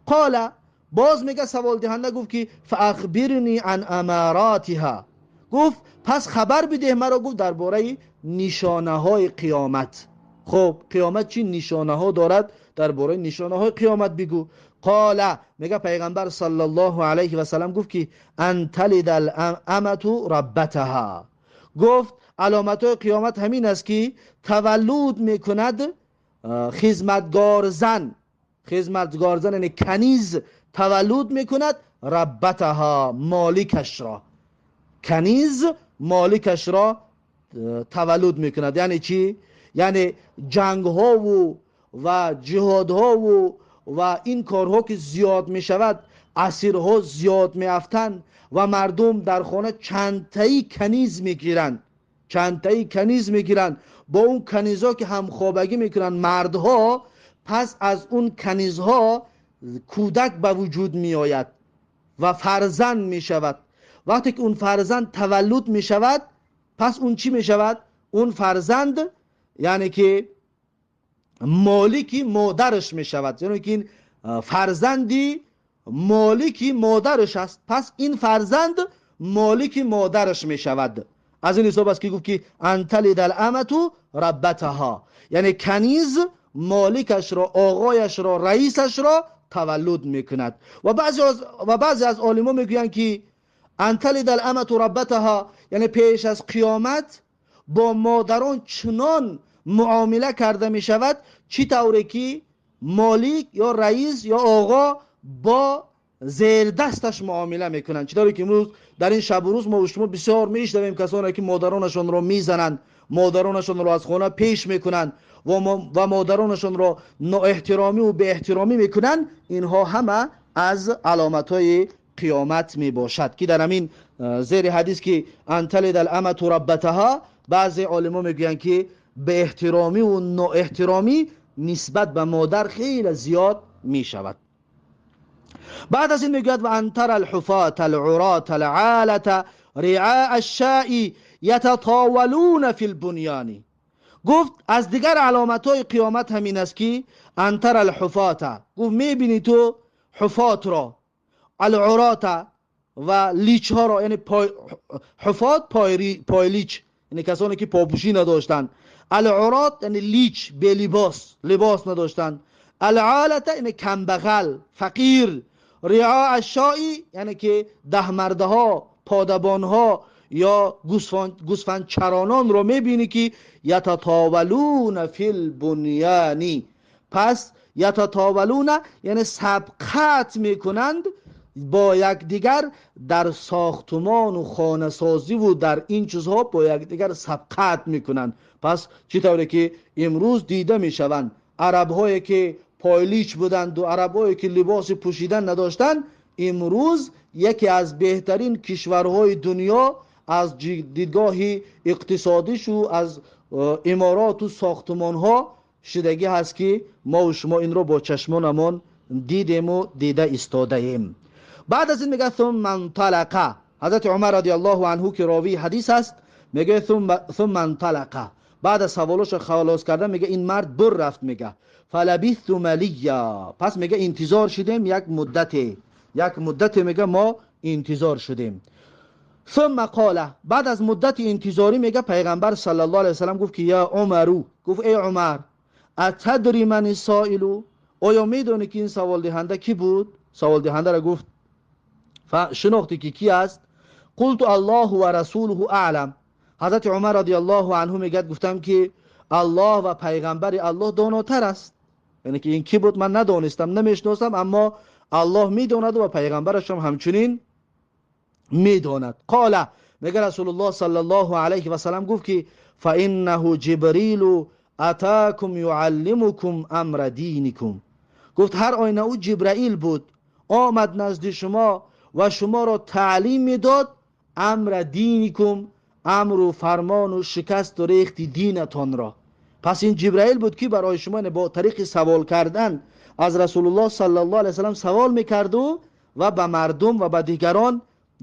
قال، باز میگه سوال دهنده گفت که فاخبرنی عن اماراتها، گفت پس خبر بده مرا، گفت درباره نشانه های قیامت. خب قیامت چی نشانه ها دارد؟ درباره نشانه های قیامت بگو. قال، میگه پیغمبر صلی الله علیه و سلم گفت که ان تلد الامة ربتها. گفت علامت های قیامت همین است که تولد میکند خدمتگار زن، خدمتگار زن یعنی کنیز تولد میکند ربتها، مالکش را. کنیز مالکش را تولد میکند. یعنی چی؟ یعنی جنگ ها و جهاد ها و این کارها که زیاد میشود، اسیرها زیاد میافتند و مردم در خانه چند تایی کنیز میگیرند، چند تایی کنیز میگیرند. با اون کنیزها که همخوابگی میکنند مردها، پس از اون کنیزها کودک به وجود میآید و فرزند میشود. وقتی که اون فرزند تولد میشود، پس اون چی میشود؟ اون فرزند یعنی که مالکی مادرش میشود، یعنی که این فرزندی مالکی مادرش است. پس این فرزند مالکی مادرش میشود. از این حساب است که گفت که ان تلد الامة ربتها، یعنی کنیز مالکش را، آقایش را، رئیسش را تولد میکند. و بعضی از عالما میگویند که ان تلد الامة ربتها، یعنی پیش از قیامت با مادران چنان معامله کرده می شود چی طوری که مالک یا رئیس یا آقا با زیر دستش معامله میکنند. چطوری که امروز در این شب و روز ما و شما بسیار میشنویم کسانی که مادرانشان را میزنند، مادرانشان را از خانه پیش میکنند و مادرانشان را نااحترامی و بی احترامی میکنند. اینها همه از علامت های قیامت میباشد که در همین زیر حدیث که ان تلد الامة ربتها، بعضی عالما میگویند که به احترامی و نااحترامی نسبت به مادر خیلی زیاد میشود. بعد از این میگوید و ان تر الحفاة العراة العالة رعاء الشاء یتطاولون فی البنیان. گفت از دیگر علامت های قیامت همین است که ان تر الحفاة، گفت میبینی تو حفات را، العراة و لیچ ها را، یعنی پای حفات پایلیچ، یعنی کسانی که پاپوشی نداشتند. العرات یعنی لیچ، بی لباس، لباس نداشتند. العالة یعنی کمبغل، فقیر. رعاء الشاء یعنی که ده مرده ها، پادبان ها یا گوسفند چرانان رو میبینی که یتطاولون فی البنیان. پس یتطاولون یعنی سبقت میکنند با یکدیگر در ساختمان و خانه سازی و در این چیزها با یکدیگر سبقت میکنند. پس چطوری که امروز دیده میشوند عرب هایی که پایلیچ بودند و عرب هایی که لباس پوشیدن نداشتند، امروز یکی از بهترین کشورهای دنیا از دیدگاه اقتصادیش و از عمارات و ساختمان ها شدگی هست که ما و شما این رو با چشمانمان دیدیم و دیده ایستاده ایم. بعد از این میگه ثم انطلق. حضرت عمر رضی الله عنه که راوی حدیث است میگه ثم انطلق، بعد از سوالش خلاص کردن میگه این مرد بر رفت. میگه فلبثت ملیا، پس میگه انتظار شدیم یک مدتی، یک مدت میگه ما انتظار شدیم. ثم قال، بعد از مدت انتظاری میگه پیغمبر صلی الله علیه وسلم گفت که یا عمرو، گفت ای عمر، اتدری من السائل، آیا میدونی که این سوال دهنده کی بود؟ سوال دهنده را گفت شناختی که کی است؟ قلت الله و رسوله اعلم. حضرت عمر رضی الله عنه میگه گفتم که الله و پیغمبر الله داناتر است. یعنی که این کی بود من ندانستم، نمیشناسم، اما الله میداند و پیغمبرش هم همچنین میداند. قال، میگه رسول الله صلی الله علیه و سلم گفت که فانه جبریل اتاکم یعلمکم امر دینکم. گفت هر آینه او جبرائیل بود، آمد نزد شما و شما را تعلیم میداد امر دینکم، امر و فرمان و شکست و ریخت دینتان را. پس این جبرائیل بود که برای شما با طریق سوال کردن از رسول الله صلی الله علیه وسلم سوال میکرد و به مردم و به دیگران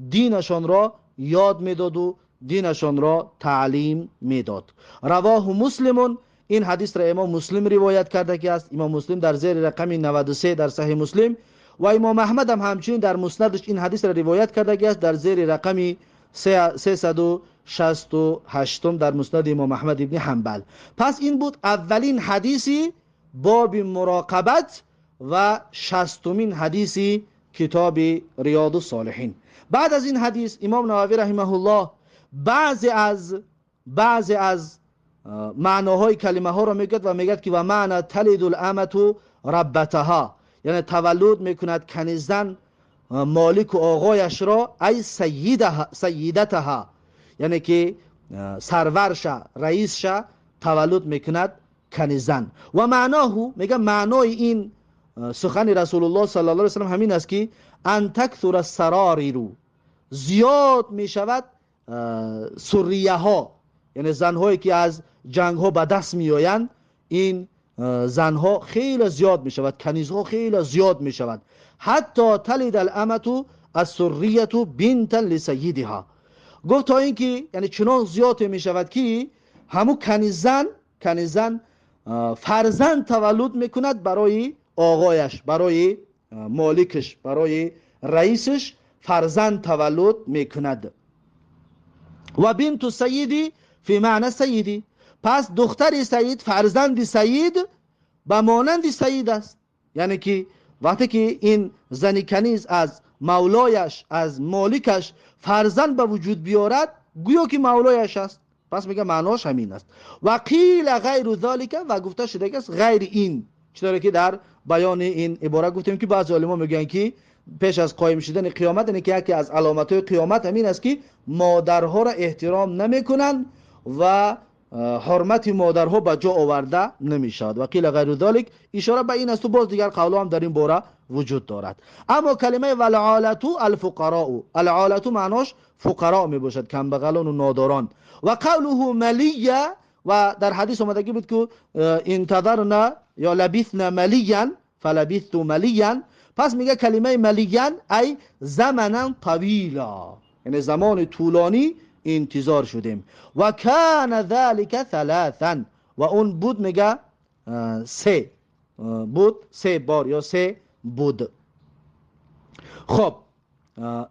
دینشان را یاد میداد و دینشان را تعلیم میداد. رواه مسلم. این حدیث را امام مسلم روایت کرده که است. امام مسلم در زیر رقم 93 در صحیح مسلم و امام احمد هم همچنین در مسندش این حدیث را روایت کرده که است، در زیر رقم 368 در مسند امام احمد ابن حنبل. پس این بود اولین حدیثی باب مراقبت. و 60مین حدیث کتاب ریاض الصالحین. بعد از این حدیث امام نووی رحمه الله بعضی از معناهای کلمه ها را میگه و میگه که و معنی تلد الامة ربتها، یعنی تولد میکند کنیزن مالک و آقایش را، ای سیدتها، یعنی که سرورش رئیسش تولد میکند کنیزن. و معناه، میگه معنای این سخن رسول الله صلی الله علیه و سلم همین است که ان تکثر السراریر، زیاد میشود سریه ها، یعنی زنهایی که از جنگ ها به دست میآیند، این زنها خیلی زیاد میشود، کنیزها خیلی زیاد میشود. حتی تلد الامة السریة بنتا لسیدها، گفت تا اینکه یعنی چنان زیاد میشود که همو کنیزن فرزند تولد میکند برای آقایش، برای مالکش، برای رئیسش فرزند تولد میکند. و بنت سیدی فی معنی سیدی، پس دختر سید، فرزند سید به مانند سید است. یعنی که وقتی که این زن کنیز از مولایش، از مالکش فرزند به وجود بیارد، گویا که مولایش است. پس میگه معناش همین است. و قیل غیر ذالک، و گفته شده است غیر این، چطوری که در بیان این عباره گفتیم که بعضی علما میگن که پیش از قایم شدن قیامت، یعنی که یکی از علامت‌های قیامت همین است که مادرها را احترام نمیکنند و حرمت مادرها به جا آورده نمیشود. و قیل غیر ذالک اشاره به این است و باز دیگر قول هم در این باره وجود دارد. اما کلمه والعالة الفقراء، العالة معناش فقراء می باشد، کمبغلان و ناداران. و قوله ملیه، و در حدیث آمده بود که انتظرنا یا لبثنا ملیا فلبثت ملیا. پس میگه کلمه ملیا ای زمنا طویلا، یعنی زمان طولانی انتظار شدیم. و کان ذلك ثلاثا، و اون بود میگه سه بود، سه بار یا سه بود. خب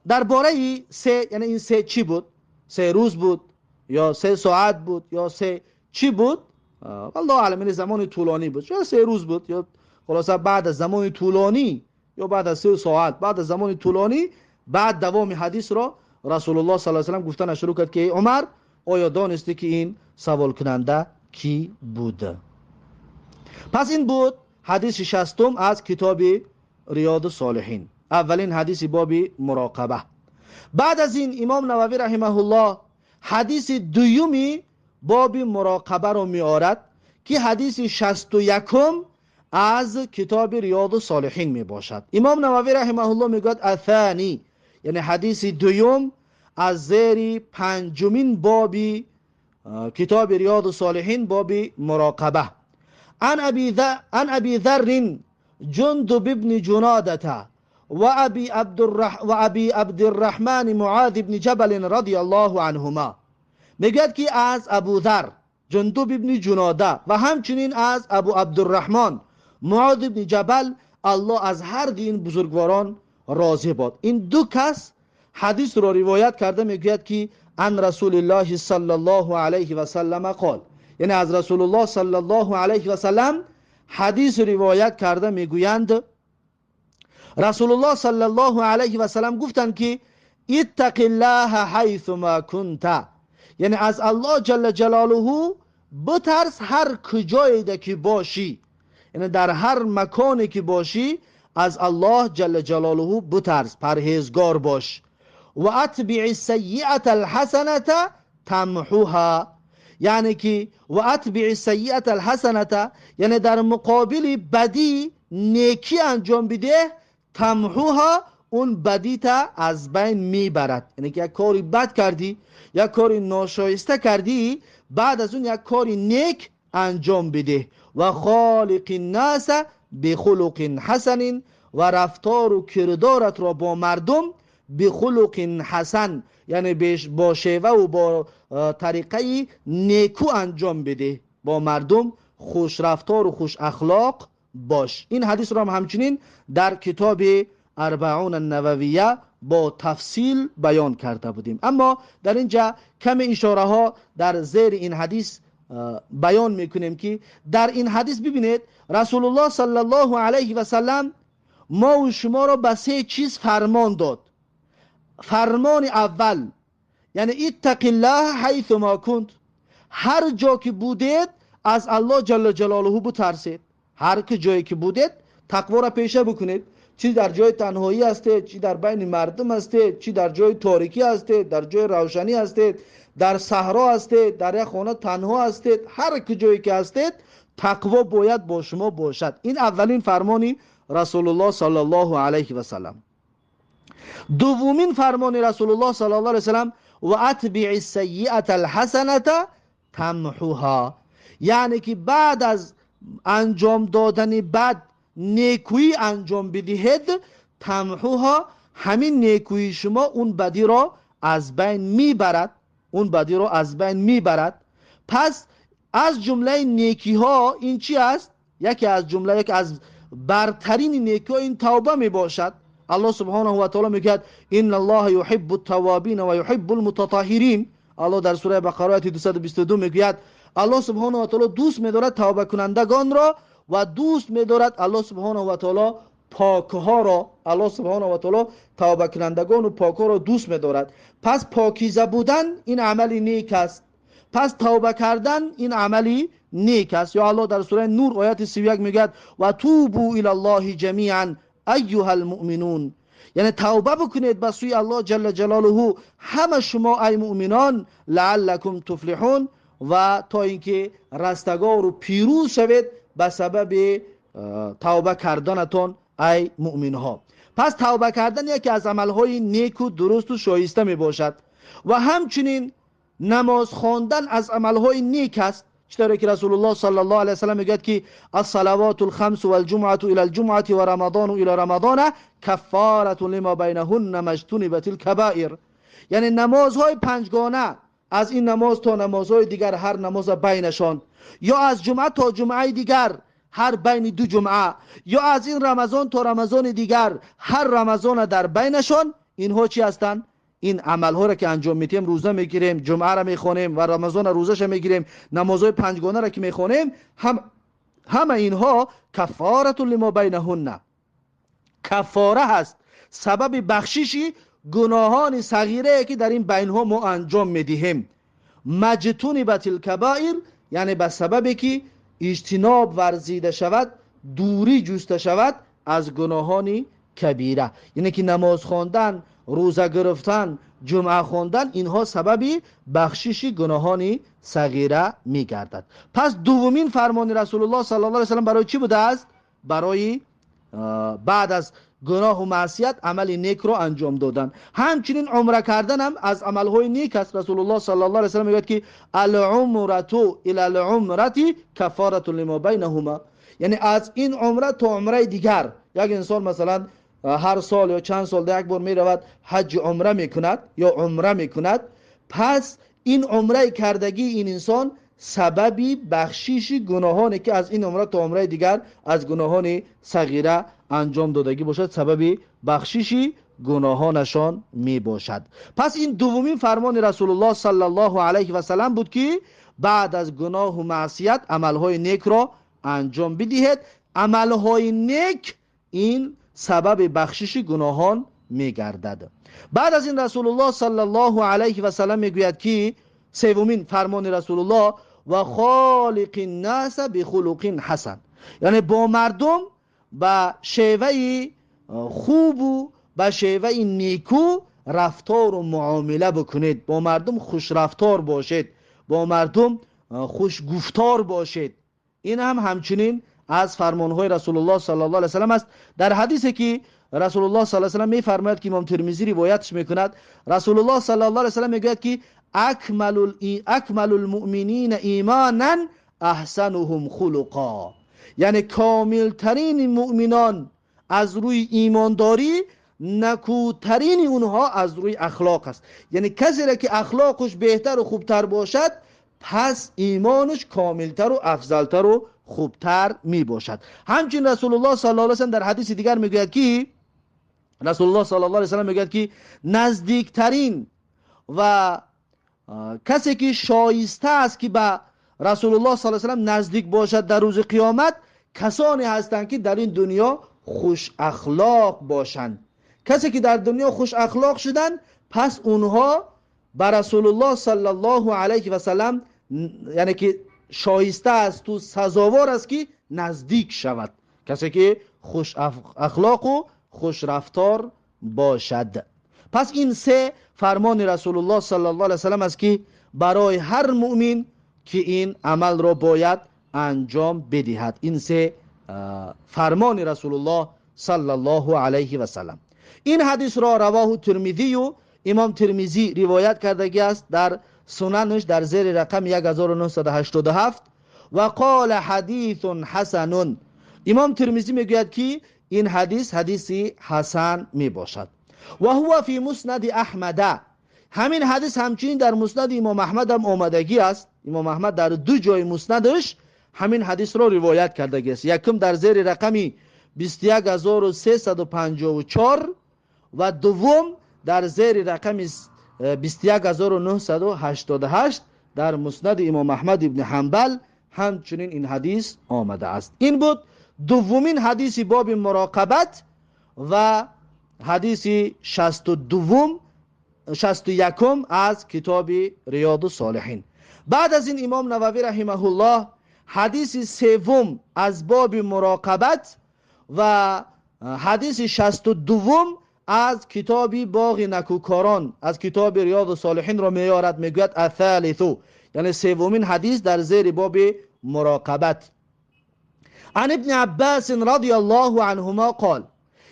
درباره سه، یعنی این سه چی بود؟ 3 روز بود یا 3 ساعت بود یا سه چی بود؟ والله اعلم، این زمان طولانی بود، یا 3 روز بود یا خلاصه بعد از زمان طولانی یا بعد از 3 ساعت، بعد از زمان طولانی. بعد دوام حدیث را رسول الله صلی الله علیه و سلم گفتن شروع کرد که عمر آیا دانستی که این سوال کننده کی بود؟ پس این بود حدیث 60 از کتاب ریاض الصالحین، اولین حدیث باب مراقبه. بعد از این امام نووی رحمه الله حدیث دویمی باب مراقبه رو میآورد که حدیث 61 از کتاب ریاض الصالحین می باشد. امام نووی رحمه الله میگوید الثانی، یعنی حدیث دوم از زیر 5مین باب کتاب ریاض الصالحین، باب مراقبه. عن ابی ذر جندب بن جنادة و ابی عبدالرحمن معاذ بن جبل رضی الله عنهما. میگوید که از ابو ذر جندب بن جناده و همچنین از ابو عبدالرحمن معاذ بن جبل، الله از هر دو این بزرگواران راضی باد. این دو کس حدیث را روایت کرده، میگوید که عن رسول الله صلی الله علیه و سلم قال، یعنی از رسول الله صلی الله علیه و سلم حدیث روایت کرده، میگویند رسول الله صلی الله علیه و سلم گفتند که اتق الله حیث ما کنت، یعنی از الله جل جلاله بترس هر کجایی که باشی، یعنی در هر مکانی که باشی از الله جل جلاله بترس، پرهیزگار باش. و اتبع السیئة الحسنة تمحوها، یعنی که و اتبع السیئة الحسنة، یعنی در مقابل بدی نیکی انجام بده، تمحوها، اون بدی تا از بین میبرد. یعنی که یک کاری بد کردی، یک کاری ناشایسته کردی، بعد از اون یک کاری نیک انجام بده. و خالق الناس بخلق حسن، و رفتار و کردارت را با مردم بخلق حسن، یعنی با شیوه و با طریقه نیکو انجام بده، با مردم خوش رفتار و خوش اخلاق باش. این حدیث را هم همچنین در کتاب اربعون النوویه با تفصیل بیان کرده بودیم. اما در اینجا کم اشاره ها در زیر این حدیث بیان میکنیم که در این حدیث ببینید رسول الله صلی الله علیه و سلم ما و شما را به سه چیز فرمان داد. فرمان اول یعنی اتق الله حیث ما کنت، هر جا که بودید از الله جل جلاله بترسید. هر که جایی که بودید تقوا را پیشه بکنید، چی در جای تنهایی هستید، چی در بین مردم هستید، چی در جای تاریکی هستید، در جای روشنی هستید، در صحرا هستید، در یک خانه تنها هستید، هر جایی که هستید تقوا باید با شما باشد. این اولین فرمانی رسول الله صلی الله علیه و سلم. دومین فرمان رسول الله صلی الله علیه و سلم و اتبع السیئة الحسنة تمحوها، یعنی که بعد از انجام دادن بد نیکویی انجام بدهید، تمحوها، همین نیکویی شما اون بدی را از بین میبرد، اون بدی را از بین میبرد. پس از جمله نیکی ها این چی است؟ یکی از جمله، یکی از برترین نیکی ها این توبه میباشد. الله سبحانه و تعالی میگوید ان الله یحب التوابین و یحب المتطهرین. الله در سوره بقره آیه 222 میگوید الله سبحانه و تعالی دوست میدارد توبه کنندگان را و دوست میدارد الله سبحانه و تعالی پاکها را. الله سبحانه و تعالی توبه کنندگان و پاکها را دوست میدارد. پس پاکیزه بودن این عمل نیک است، پس توبه کردن این عملی نیک است. یا الله در سوره نور آیت 31 میگوید و توبوا الی الله جمیعا ایها المؤمنون، یعنی توبه بکنید به سوی الله جل جلاله همه شما ای مؤمنان، لعلکم تفلحون، و تا اینکه رستگار و پیروز شوید به سبب توبه کردنتان ای مؤمن ها. پس توبه کردن یکی از عملهای نیک و درست و شایسته می باشد. و همچنین نماز خواندن از عملهای نیک است، چطوری که رسول الله صلی الله علیه و سلم میگوید که الصلوات الخمس والجمعة الى الجمعة و رمضان الى رمضان کفارة لما بینهن ما اجتنبت الکبائر، یعنی نمازهای پنجگانه از این نماز تا نمازهای دیگر هر نماز بینشان، یا از جمعه تا جمعه دیگر هر بین دو جمعه، یا از این رمضان تا رمضان دیگر هر رمضان در بینشان، اینها چی هستند؟ این عملها را که انجام میدیم، روزه میگیریم، جمعه را میخوانیم و رمضان روزه‌ش میگیریم، نمازهای پنجگانه را که میخوانیم، همه اینها کفاره لما بینهن، کفاره هست، سبب بخششی گناهان صغیره که در این بینها ما انجام میدهیم. مجتنبت الکبائر، یعنی به سببی که اجتناب ورزیده شود، دوری جسته شود از گناهان کبیره. یعنی که نماز خواندن، روزه گرفتن، جمعه خواندن، اینها سبب بخشش گناهان صغیره میگردد. پس دومین فرمان رسول الله صلی الله علیه و سلم برای چی بوده است؟ برای بعد از گناه و معصیت عمل نیک را انجام دادن. همچنین عمره کردن هم از عملهای نیک است. رسول الله صلی الله علیه و سلم میگوید که العمره الی العمره کفاره لما بینهما، یعنی از این عمره تا عمره دیگر. یک انسان مثلا هر سال یا چند سال یک بار میرود حج عمره میکند یا عمره میکند، پس این عمره کردگی این انسان سببی بخشش گناهانی که از این عمره تا عمره دیگر از گناهان صغیره انجام دادگی باشد، سبب بخشش گناهانشان می باشد. پس این دومین فرمان رسول الله صلی الله علیه و سلم بود که بعد از گناه و معصیت عملهای نیک را انجام بدهید. عملهای نیک این سبب بخشش گناهان می گردد. بعد از این رسول الله صلی الله علیه و سلم می گوید که سومین فرمان رسول الله و خالق الناس بخلق حسن، یعنی با مردم با شیوه خوب و با شیوه نیکو رفتار و معامله بکنید، با مردم خوش رفتار باشید، با مردم خوش گفتار باشید. این هم همچنین از فرمانهای رسول الله صلی الله علیه و سلم است. در حدیثی که رسول الله صلی الله علیه و سلم میفرماید که امام ترمذی روایتش میکند، رسول الله صلی الله علیه و سلم میگوید که اکمل المؤمنین ایمانا احسنهم خلقا، یعنی کاملترین مؤمنان از روی ایمانداری نکوترین اونها از روی اخلاق است. یعنی کسی را که اخلاقش بهتر و خوبتر باشد، پس ایمانش کاملتر و افضلتر و خوبتر می باشد. همچنین رسول الله صلی الله علیه و سلم در حدیث دیگر میگوید که رسول الله صلی الله علیه و سلم میگوید که نزدیکترین و کسی که شایسته است که به رسول الله صلی الله علیه و سلم نزدیک باشد در روز قیامت، کسانی هستند که در این دنیا خوش اخلاق باشند. کسی که در دنیا خوش اخلاق شدند، پس اونها به رسول الله صلی الله علیه و سلم یعنی که شایسته است و سزاوار است که نزدیک شود، کسی که خوش اخلاق و خوش رفتار باشد. پس این سه فرمان رسول الله صلی الله علیه و سلم است که برای هر مؤمن که این عمل را باید انجام بدهد. این سه فرمان رسول الله صلی الله علیه و سلم. این حدیث را رواه ترمذی و امام ترمذی روایت کردگی است در سننش در زیر رقم 1987 و قال حدیث حسن. امام ترمذی میگوید که این حدیث حدیثی حسن می باشد. و هو فی مسند احمد. همین حدیث همچنین در مسند امام احمد هم آمدگی است. امام احمد در دو جای مسندش همین حدیث را روایت کردگی است. یکم در زیر رقم 21354 و دوم در زیر رقم 21988 در مسند امام احمد ابن حنبل همچنین این حدیث آمده است. این بود دومین حدیث باب مراقبت و حدیث 61 از کتاب ریاض الصالحین. بعد از این امام نووی رحمه الله حدیث سوم از باب مراقبت و حدیث 62 از کتاب باغ نکوکاران از کتاب ریاض الصالحین را میارد. میگوید الثالث، یعنی سومین حدیث در زیر باب مراقبت. عن ابن عباس رضی الله عنهما قال،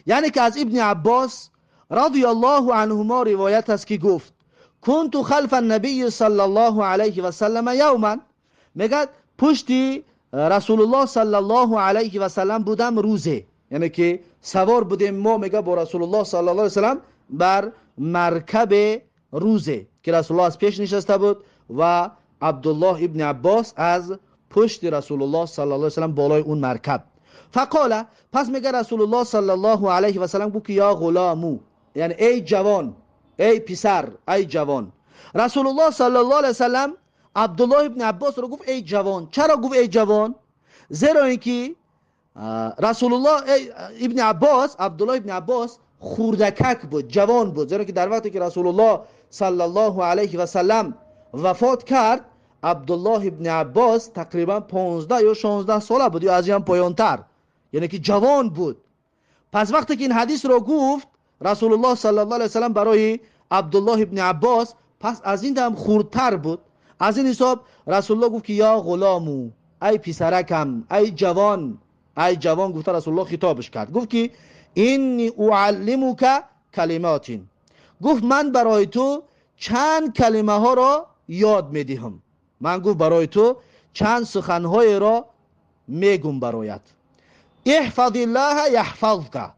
یعنی که از ابن عباس رضی الله عنهما روایت است که گفت كنت خلف النبی صلی الله علیه و سلم یوما، میگه پشتی رسول الله صلی الله علیه و سلم بودم روزه، یعنی که سوار بودیم ما، میگه با رسول الله صلی الله علیه و سلم بر مرکب روزه که رسول الله از پیش نشسته بود و عبدالله ابن عباس از پشت رسول الله صلی الله علیه و سلم بالای اون مرکب. فقال، پس میگه رسول الله صلی الله علیه و سلم گفت که یا غلامو، یعنی ای جوان، ای پسر، ای جوان. رسول الله صلی الله علیه و سلم عبدالله ابن عباس رو گفت ای جوان. چرا گفت ای جوان؟ زیرا اینکه رسول الله ابن عباس، عبدالله ابن عباس خوردکک بود، جوان بود، زیرا که در وقتی که رسول الله صلی الله علیه و سلم وفات کرد، عبدالله ابن عباس تقریبا 15 یا 16 ساله بود یا از این پایانتر، یعنی که جوان بود. پس وقتی که این حدیث رو گفت رسول الله صلی الله علیه و سلم برای عبدالله ابن عباس، پس از این هم خوردتر بود. از این حساب رسول الله گفت که یا غلامو، ای پسرکم، ای جوان، ای جوان گفت. رسول الله خطابش کرد، گفت که اینی اعلمک کلمات، گفت من برای تو چند کلمه ها را یاد میدهم. من گفت برای تو چند سخنهای را میگم برایت. احفظ الله یحفظک.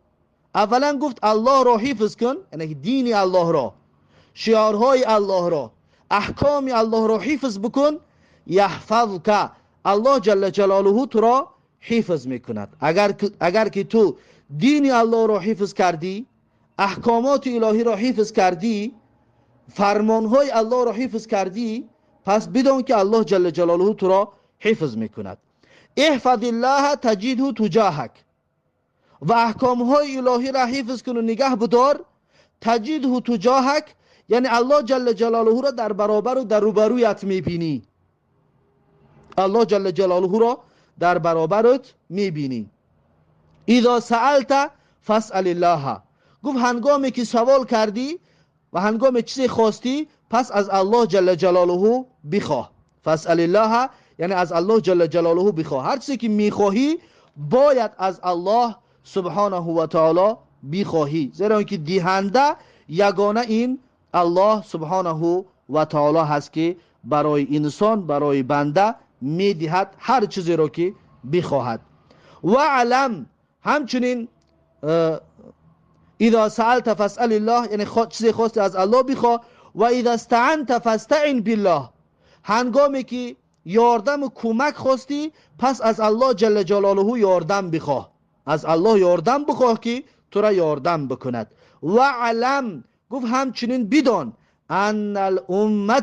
اولا گفت الله را حفظ کن، یعنی دین الله را، شعارهای الله را، احکام الله را حفظ بکن. یحفظک، الله جل جلاله تو را حفظ میکند. اگر که تو دین الله را حفظ کردی، احکامات الهی را حفظ کردی، فرمانهای الله را حفظ کردی، پس بدان که الله جل جلاله تو را حفظ میکند. احفظ الله تجده تجاهک، و احکامهای الهی را حفظ کن و نگه بدار. تجده تجاهک، یعنی الله جل جلاله را در برابر و در روبرویت میبینی. الله جل جلاله را در برابرت میبینی. اذا سألت فاسأل الله، گفت هنگامی که سوال کردی و هنگام چیزی خواستی، پس از الله جل جلاله بخواه. فاسأل الله، یعنی از الله جل جلاله بخواه. هر چیزی که میخواهی باید از الله سبحانه و تعالی بخواهی، زیرا اینکه دهنده یگانه این الله سبحانه و تعالی هست که برای انسان، برای بنده میدهد هر چیزی رو که بخواهد. و علم، همچنین اذا سألت فاسأل الله، یعنی چیزی خواستی از الله بخواه. و اذا استعنت فاستعن بالله، هنگامی که یاردم و کمک خواستی، پس از الله جل جلاله یاردم بخواه. از الله یاردم بخواه که تو را یاردم بکند. و علم، گفت همچنین بدان ان الامه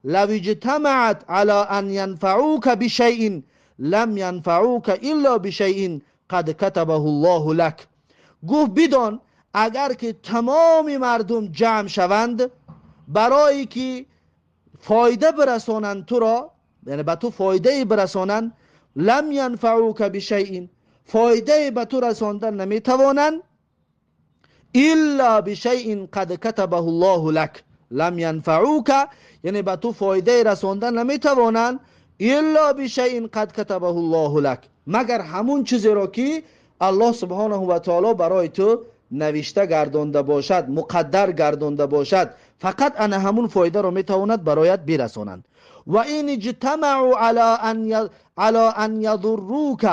لو اجتمعت على أن ينفعوك بشيء لم ينفعوك إلا بشيء قد كتبه الله لك. گفت بدان اگر که تمام مردم جمع شوند برای که فایده برسانند تو را، یعنی به تو فایده برسانند، لم ينفعوك بشيء، فایده به تو رساندن نمیتوانند، الا بشيء قد كتبه الله لك. لم ينفعوك یعنی به تو فایده رساندن نمیتوانند، الا بشيء قد كتبه الله لك، مگر همون چیزی را که الله سبحانه و تعالی برای تو نوشته گردانده باشد، مقدر گردانده باشد، فقط انا همون فایده را میتواند برایت برسانند. و این اجتمعوا على ان یضروک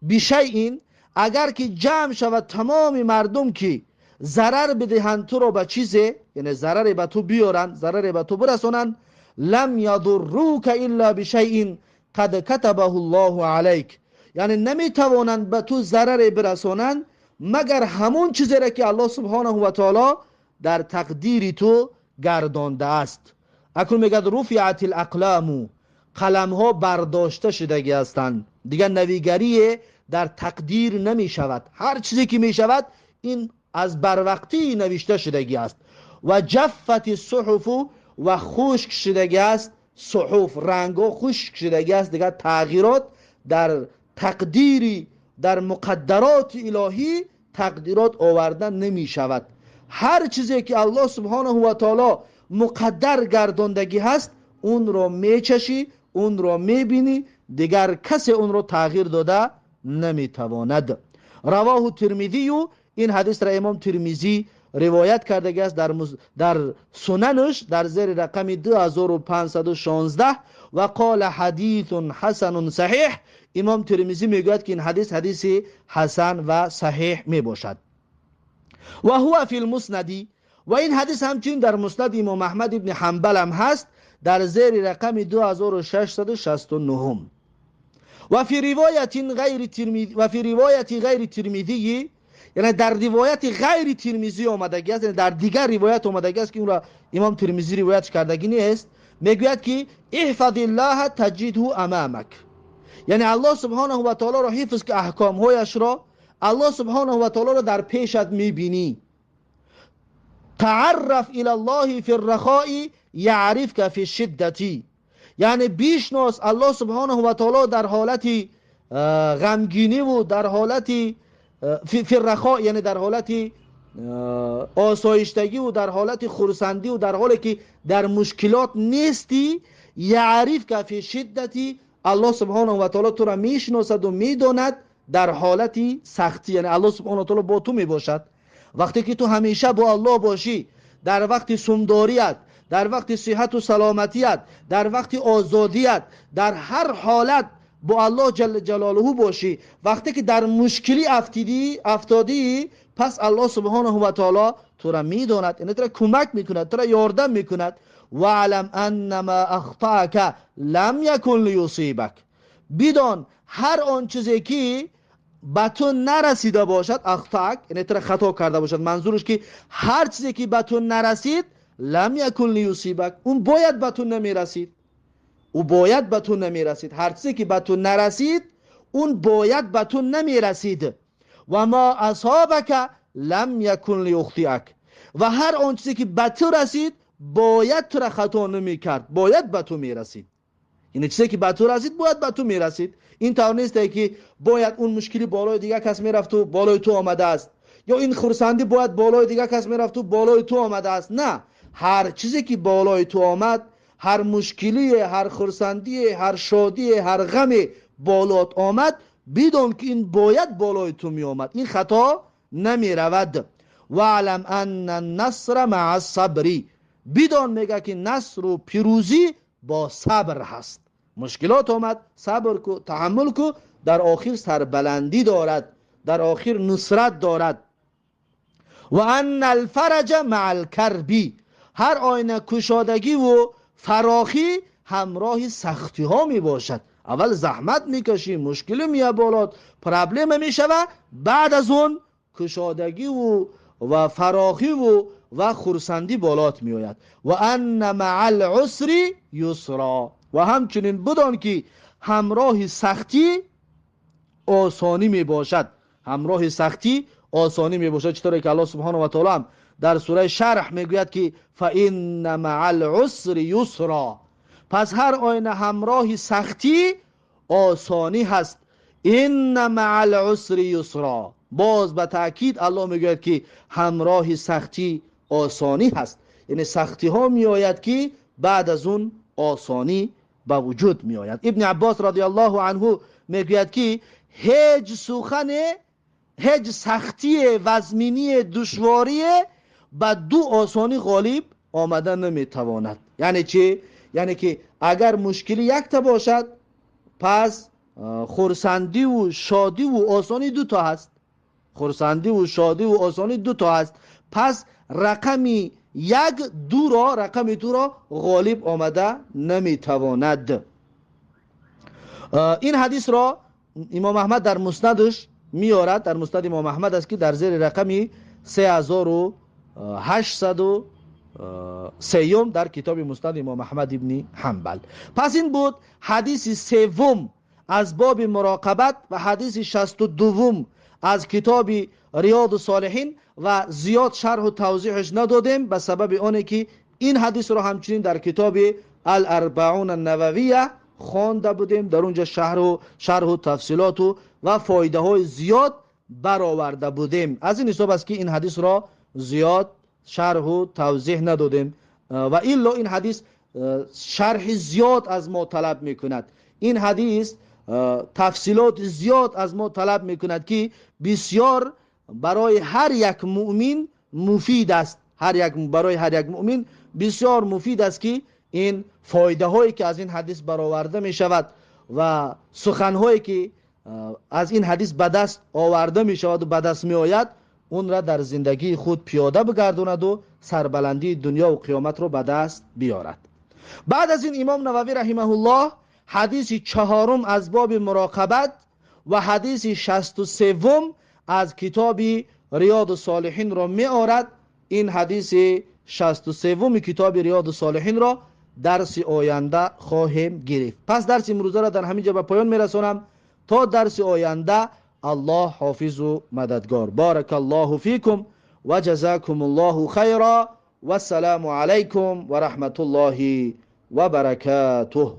بشیء، اگر که جمع شود تمام مردم که ضرر بدهند تو را به چیزی، یعنی ضرر به تو بیارند، ضرر به تو برسانند، لم یضروک الا بشیء قد كتبه الله علیک، یعنی نمیتوانند به تو ضرر برسانند مگر همون چیزی را که الله سبحانه و تعالی در تقدیر تو گردانده است. اکنون میگه رفعت الاقلام، قلم ها برداشته شدگی هستند، دیگه نویگری در تقدیر نمی شود، هر چیزی که می شود این از بروقتی نوشته شدگی است. و جفت الصحف، و خشک شدگی است، صحف رنگ ها خشک شدگی است، دیگه تغییرات در تقدیری در مقدرات الهی تقدیرات آوردن نمی شود. هر چیزی که الله سبحانه و تعالی مقدر گرداندگی هست اون را میچشی، اون را میبینی، دیگر کسی اون را تغییر داده نمیتواند. رواه ترمذی، این حدیث را امام ترمذی روایت کرده است در سننش در زیر رقم 2516 و قال حدیث حسن صحیح. امام ترمذی میگوید که این حدیث حدیث حسن و صحیح میباشد. و هو فی المسند، و این حدیث همچنین در مسند امام احمد ابن حنبل هم هست در زیر رقم 2669. و فی روایت غیر ترمذی، و فی روایت غیر ترمذی، یعنی در روایت غیر ترمذی آمدگی است، یعنی در دیگر روایت آمدگی است که اون را امام ترمذی روایت کردگی نیست، میگوید که احفظ الله تجده امامک، یعنی الله سبحانه و تعالی را حفظ که احکام هایش را الله سبحانه و تعالی را در پیشت میبینی. تعرف الى الله فی الرخاء یعرفک فی الشدة، یعنی بیشناس الله سبحانه و تعالی در حالت غمگینی و در حالت فی الرخاء، یعنی در حالت آسایشتگی و در حالت خرسندی و در حالی که در مشکلات نیستی، یعرفک فی الشدة، الله سبحانه و تعالی تو را میشناسد و میداند در حالت سختی، یعنی الله سبحانه و تعالی با تو میباشد. وقتی که تو همیشه با الله باشی، در وقت سمداریت، در وقت صحت و سلامتیت، در وقت آزادیت، در هر حالت با الله جل جلاله باشی، وقتی که در مشکلی افتادی، پس الله سبحانه و تعالی تو را میداند، یعنی تو را کمک میکند، تو را یاردم میکند. واعلم ان ما اخطأک لم یکن لیصیبک، بدان هر آن چیزی که به تو نرسیده باشد، اخطأک یعنی تو را خطا کرده باشد، منظورش که هر چیزی که به تو نرسید لم یکن لیصیبک، اون باید به تو نمیرسید، او باید به تو نمیرسید، هر چیزی که به تو نرسید اون باید به تو نمیرسید. و ما اصابک لم یکن لیخطئک، و هر آن چیزی که به تو رسید باید تو را خطا نمیکرد، باید به تو میرسید. یعنی چیزی که به تو رسید باید به تو میرسید. این طور نیست که باید اون مشکلی بالای دیگه کس میرفت و بالای تو آمده است، یا این خرسندی باید بالای دیگه کس میرفت و بالای تو آمده است. نه، هر چیزی که بالای تو آمد، هر مشکلی، هر خرسندی، هر شادی، هر غم بالات آمد، بدون که این باید بالای تو می آمد، این خطا نمی رود. واعلم ان النصر مع الصبر، بدان میگه که نصر و پیروزی با صبر هست. مشکلات آمد، صبر کو، تحمل کو، در آخر سربلندی دارد، در آخر نصرت دارد. و ان الفرج مع الکرب، هر آینه کشادگی و فراخی همراه سختی ها می باشد. اول زحمت میکشی، مشکل میاد بالات، پرابلم میشوه، بعد از اون کشادگی و فراخی و و خرسندی بالات میآید. و ان مع العسر یسرا، و همچنین بدان که همراه سختی آسانی می باشد. همراه سختی آسانی می باشد. چطوری که الله سبحانه و تعالی هم در سوره شرح میگوید که فان مع العسر یسرا، پس هر آینه همراه سختی آسانی هست. ان مع العسر یسرا، باز به تاکید الله میگوید که همراه سختی آسانی هست. یعنی سختی ها میآید که بعد از اون آسانی به وجود میآید. ابن عباس رضی الله عنه میگوید که هیچ سخن، هیچ سختی وزمینی دشواری به دو آسانی غالب آمده نمیتواند. یعنی چی؟ یعنی که اگر مشکلی یک تا باشد، پس خرسندی و شادی و آسانی دو تا هست. خرسندی و شادی و آسانی دو تا هست. پس رقم یک دو را، رقم دو را غالب آمده نمیتواند. این حدیث را امام احمد در مسندش میارد. در مسند امام احمد است که در زیر رقم 3803 در کتاب مسند امام احمد ابن حنبل. پس این بود حدیث سوم از باب مراقبت و حدیث 62 از کتاب ریاض الصالحین و زیاد شرح و توضیحش ندادیم به سبب آنه که این حدیث را همچنین در کتاب الاربعون النوویه خوانده بودیم. در اونجا شرح و تفصیلات و فایده های زیاد برآورده بودیم. از این حساب است که این حدیث را زیاد شرح و توضیح ندادیم و الا این حدیث شرح زیاد از ما طلب میکند. این حدیث تفصیلات زیاد از ما طلب میکند که بسیار برای هر یک مؤمن مفید است. برای هر یک مؤمن بسیار مفید است که این فایده هایی که از این حدیث برآورده می شود و سخن هایی که از این حدیث به دست آورده می شود و به دست می آید، اون را در زندگی خود پیاده بگرداند و سربلندی دنیا و قیامت را به دست بیارد. بعد از این امام نووی رحمه الله حدیث چهارم از باب مراقبت و حدیث 63 از کتاب ریاض الصالحین را می آورد. این حدیث 63 کتاب ریاض الصالحین را درس آینده خواهیم گرفت. پس درس امروزه را در همینجا به پایان می رسانم. تا درس آینده الله حافظ و مددگار. بارک الله فیکم و جزاکم الله خیرا و السلام علیکم و رحمت الله و برکاته.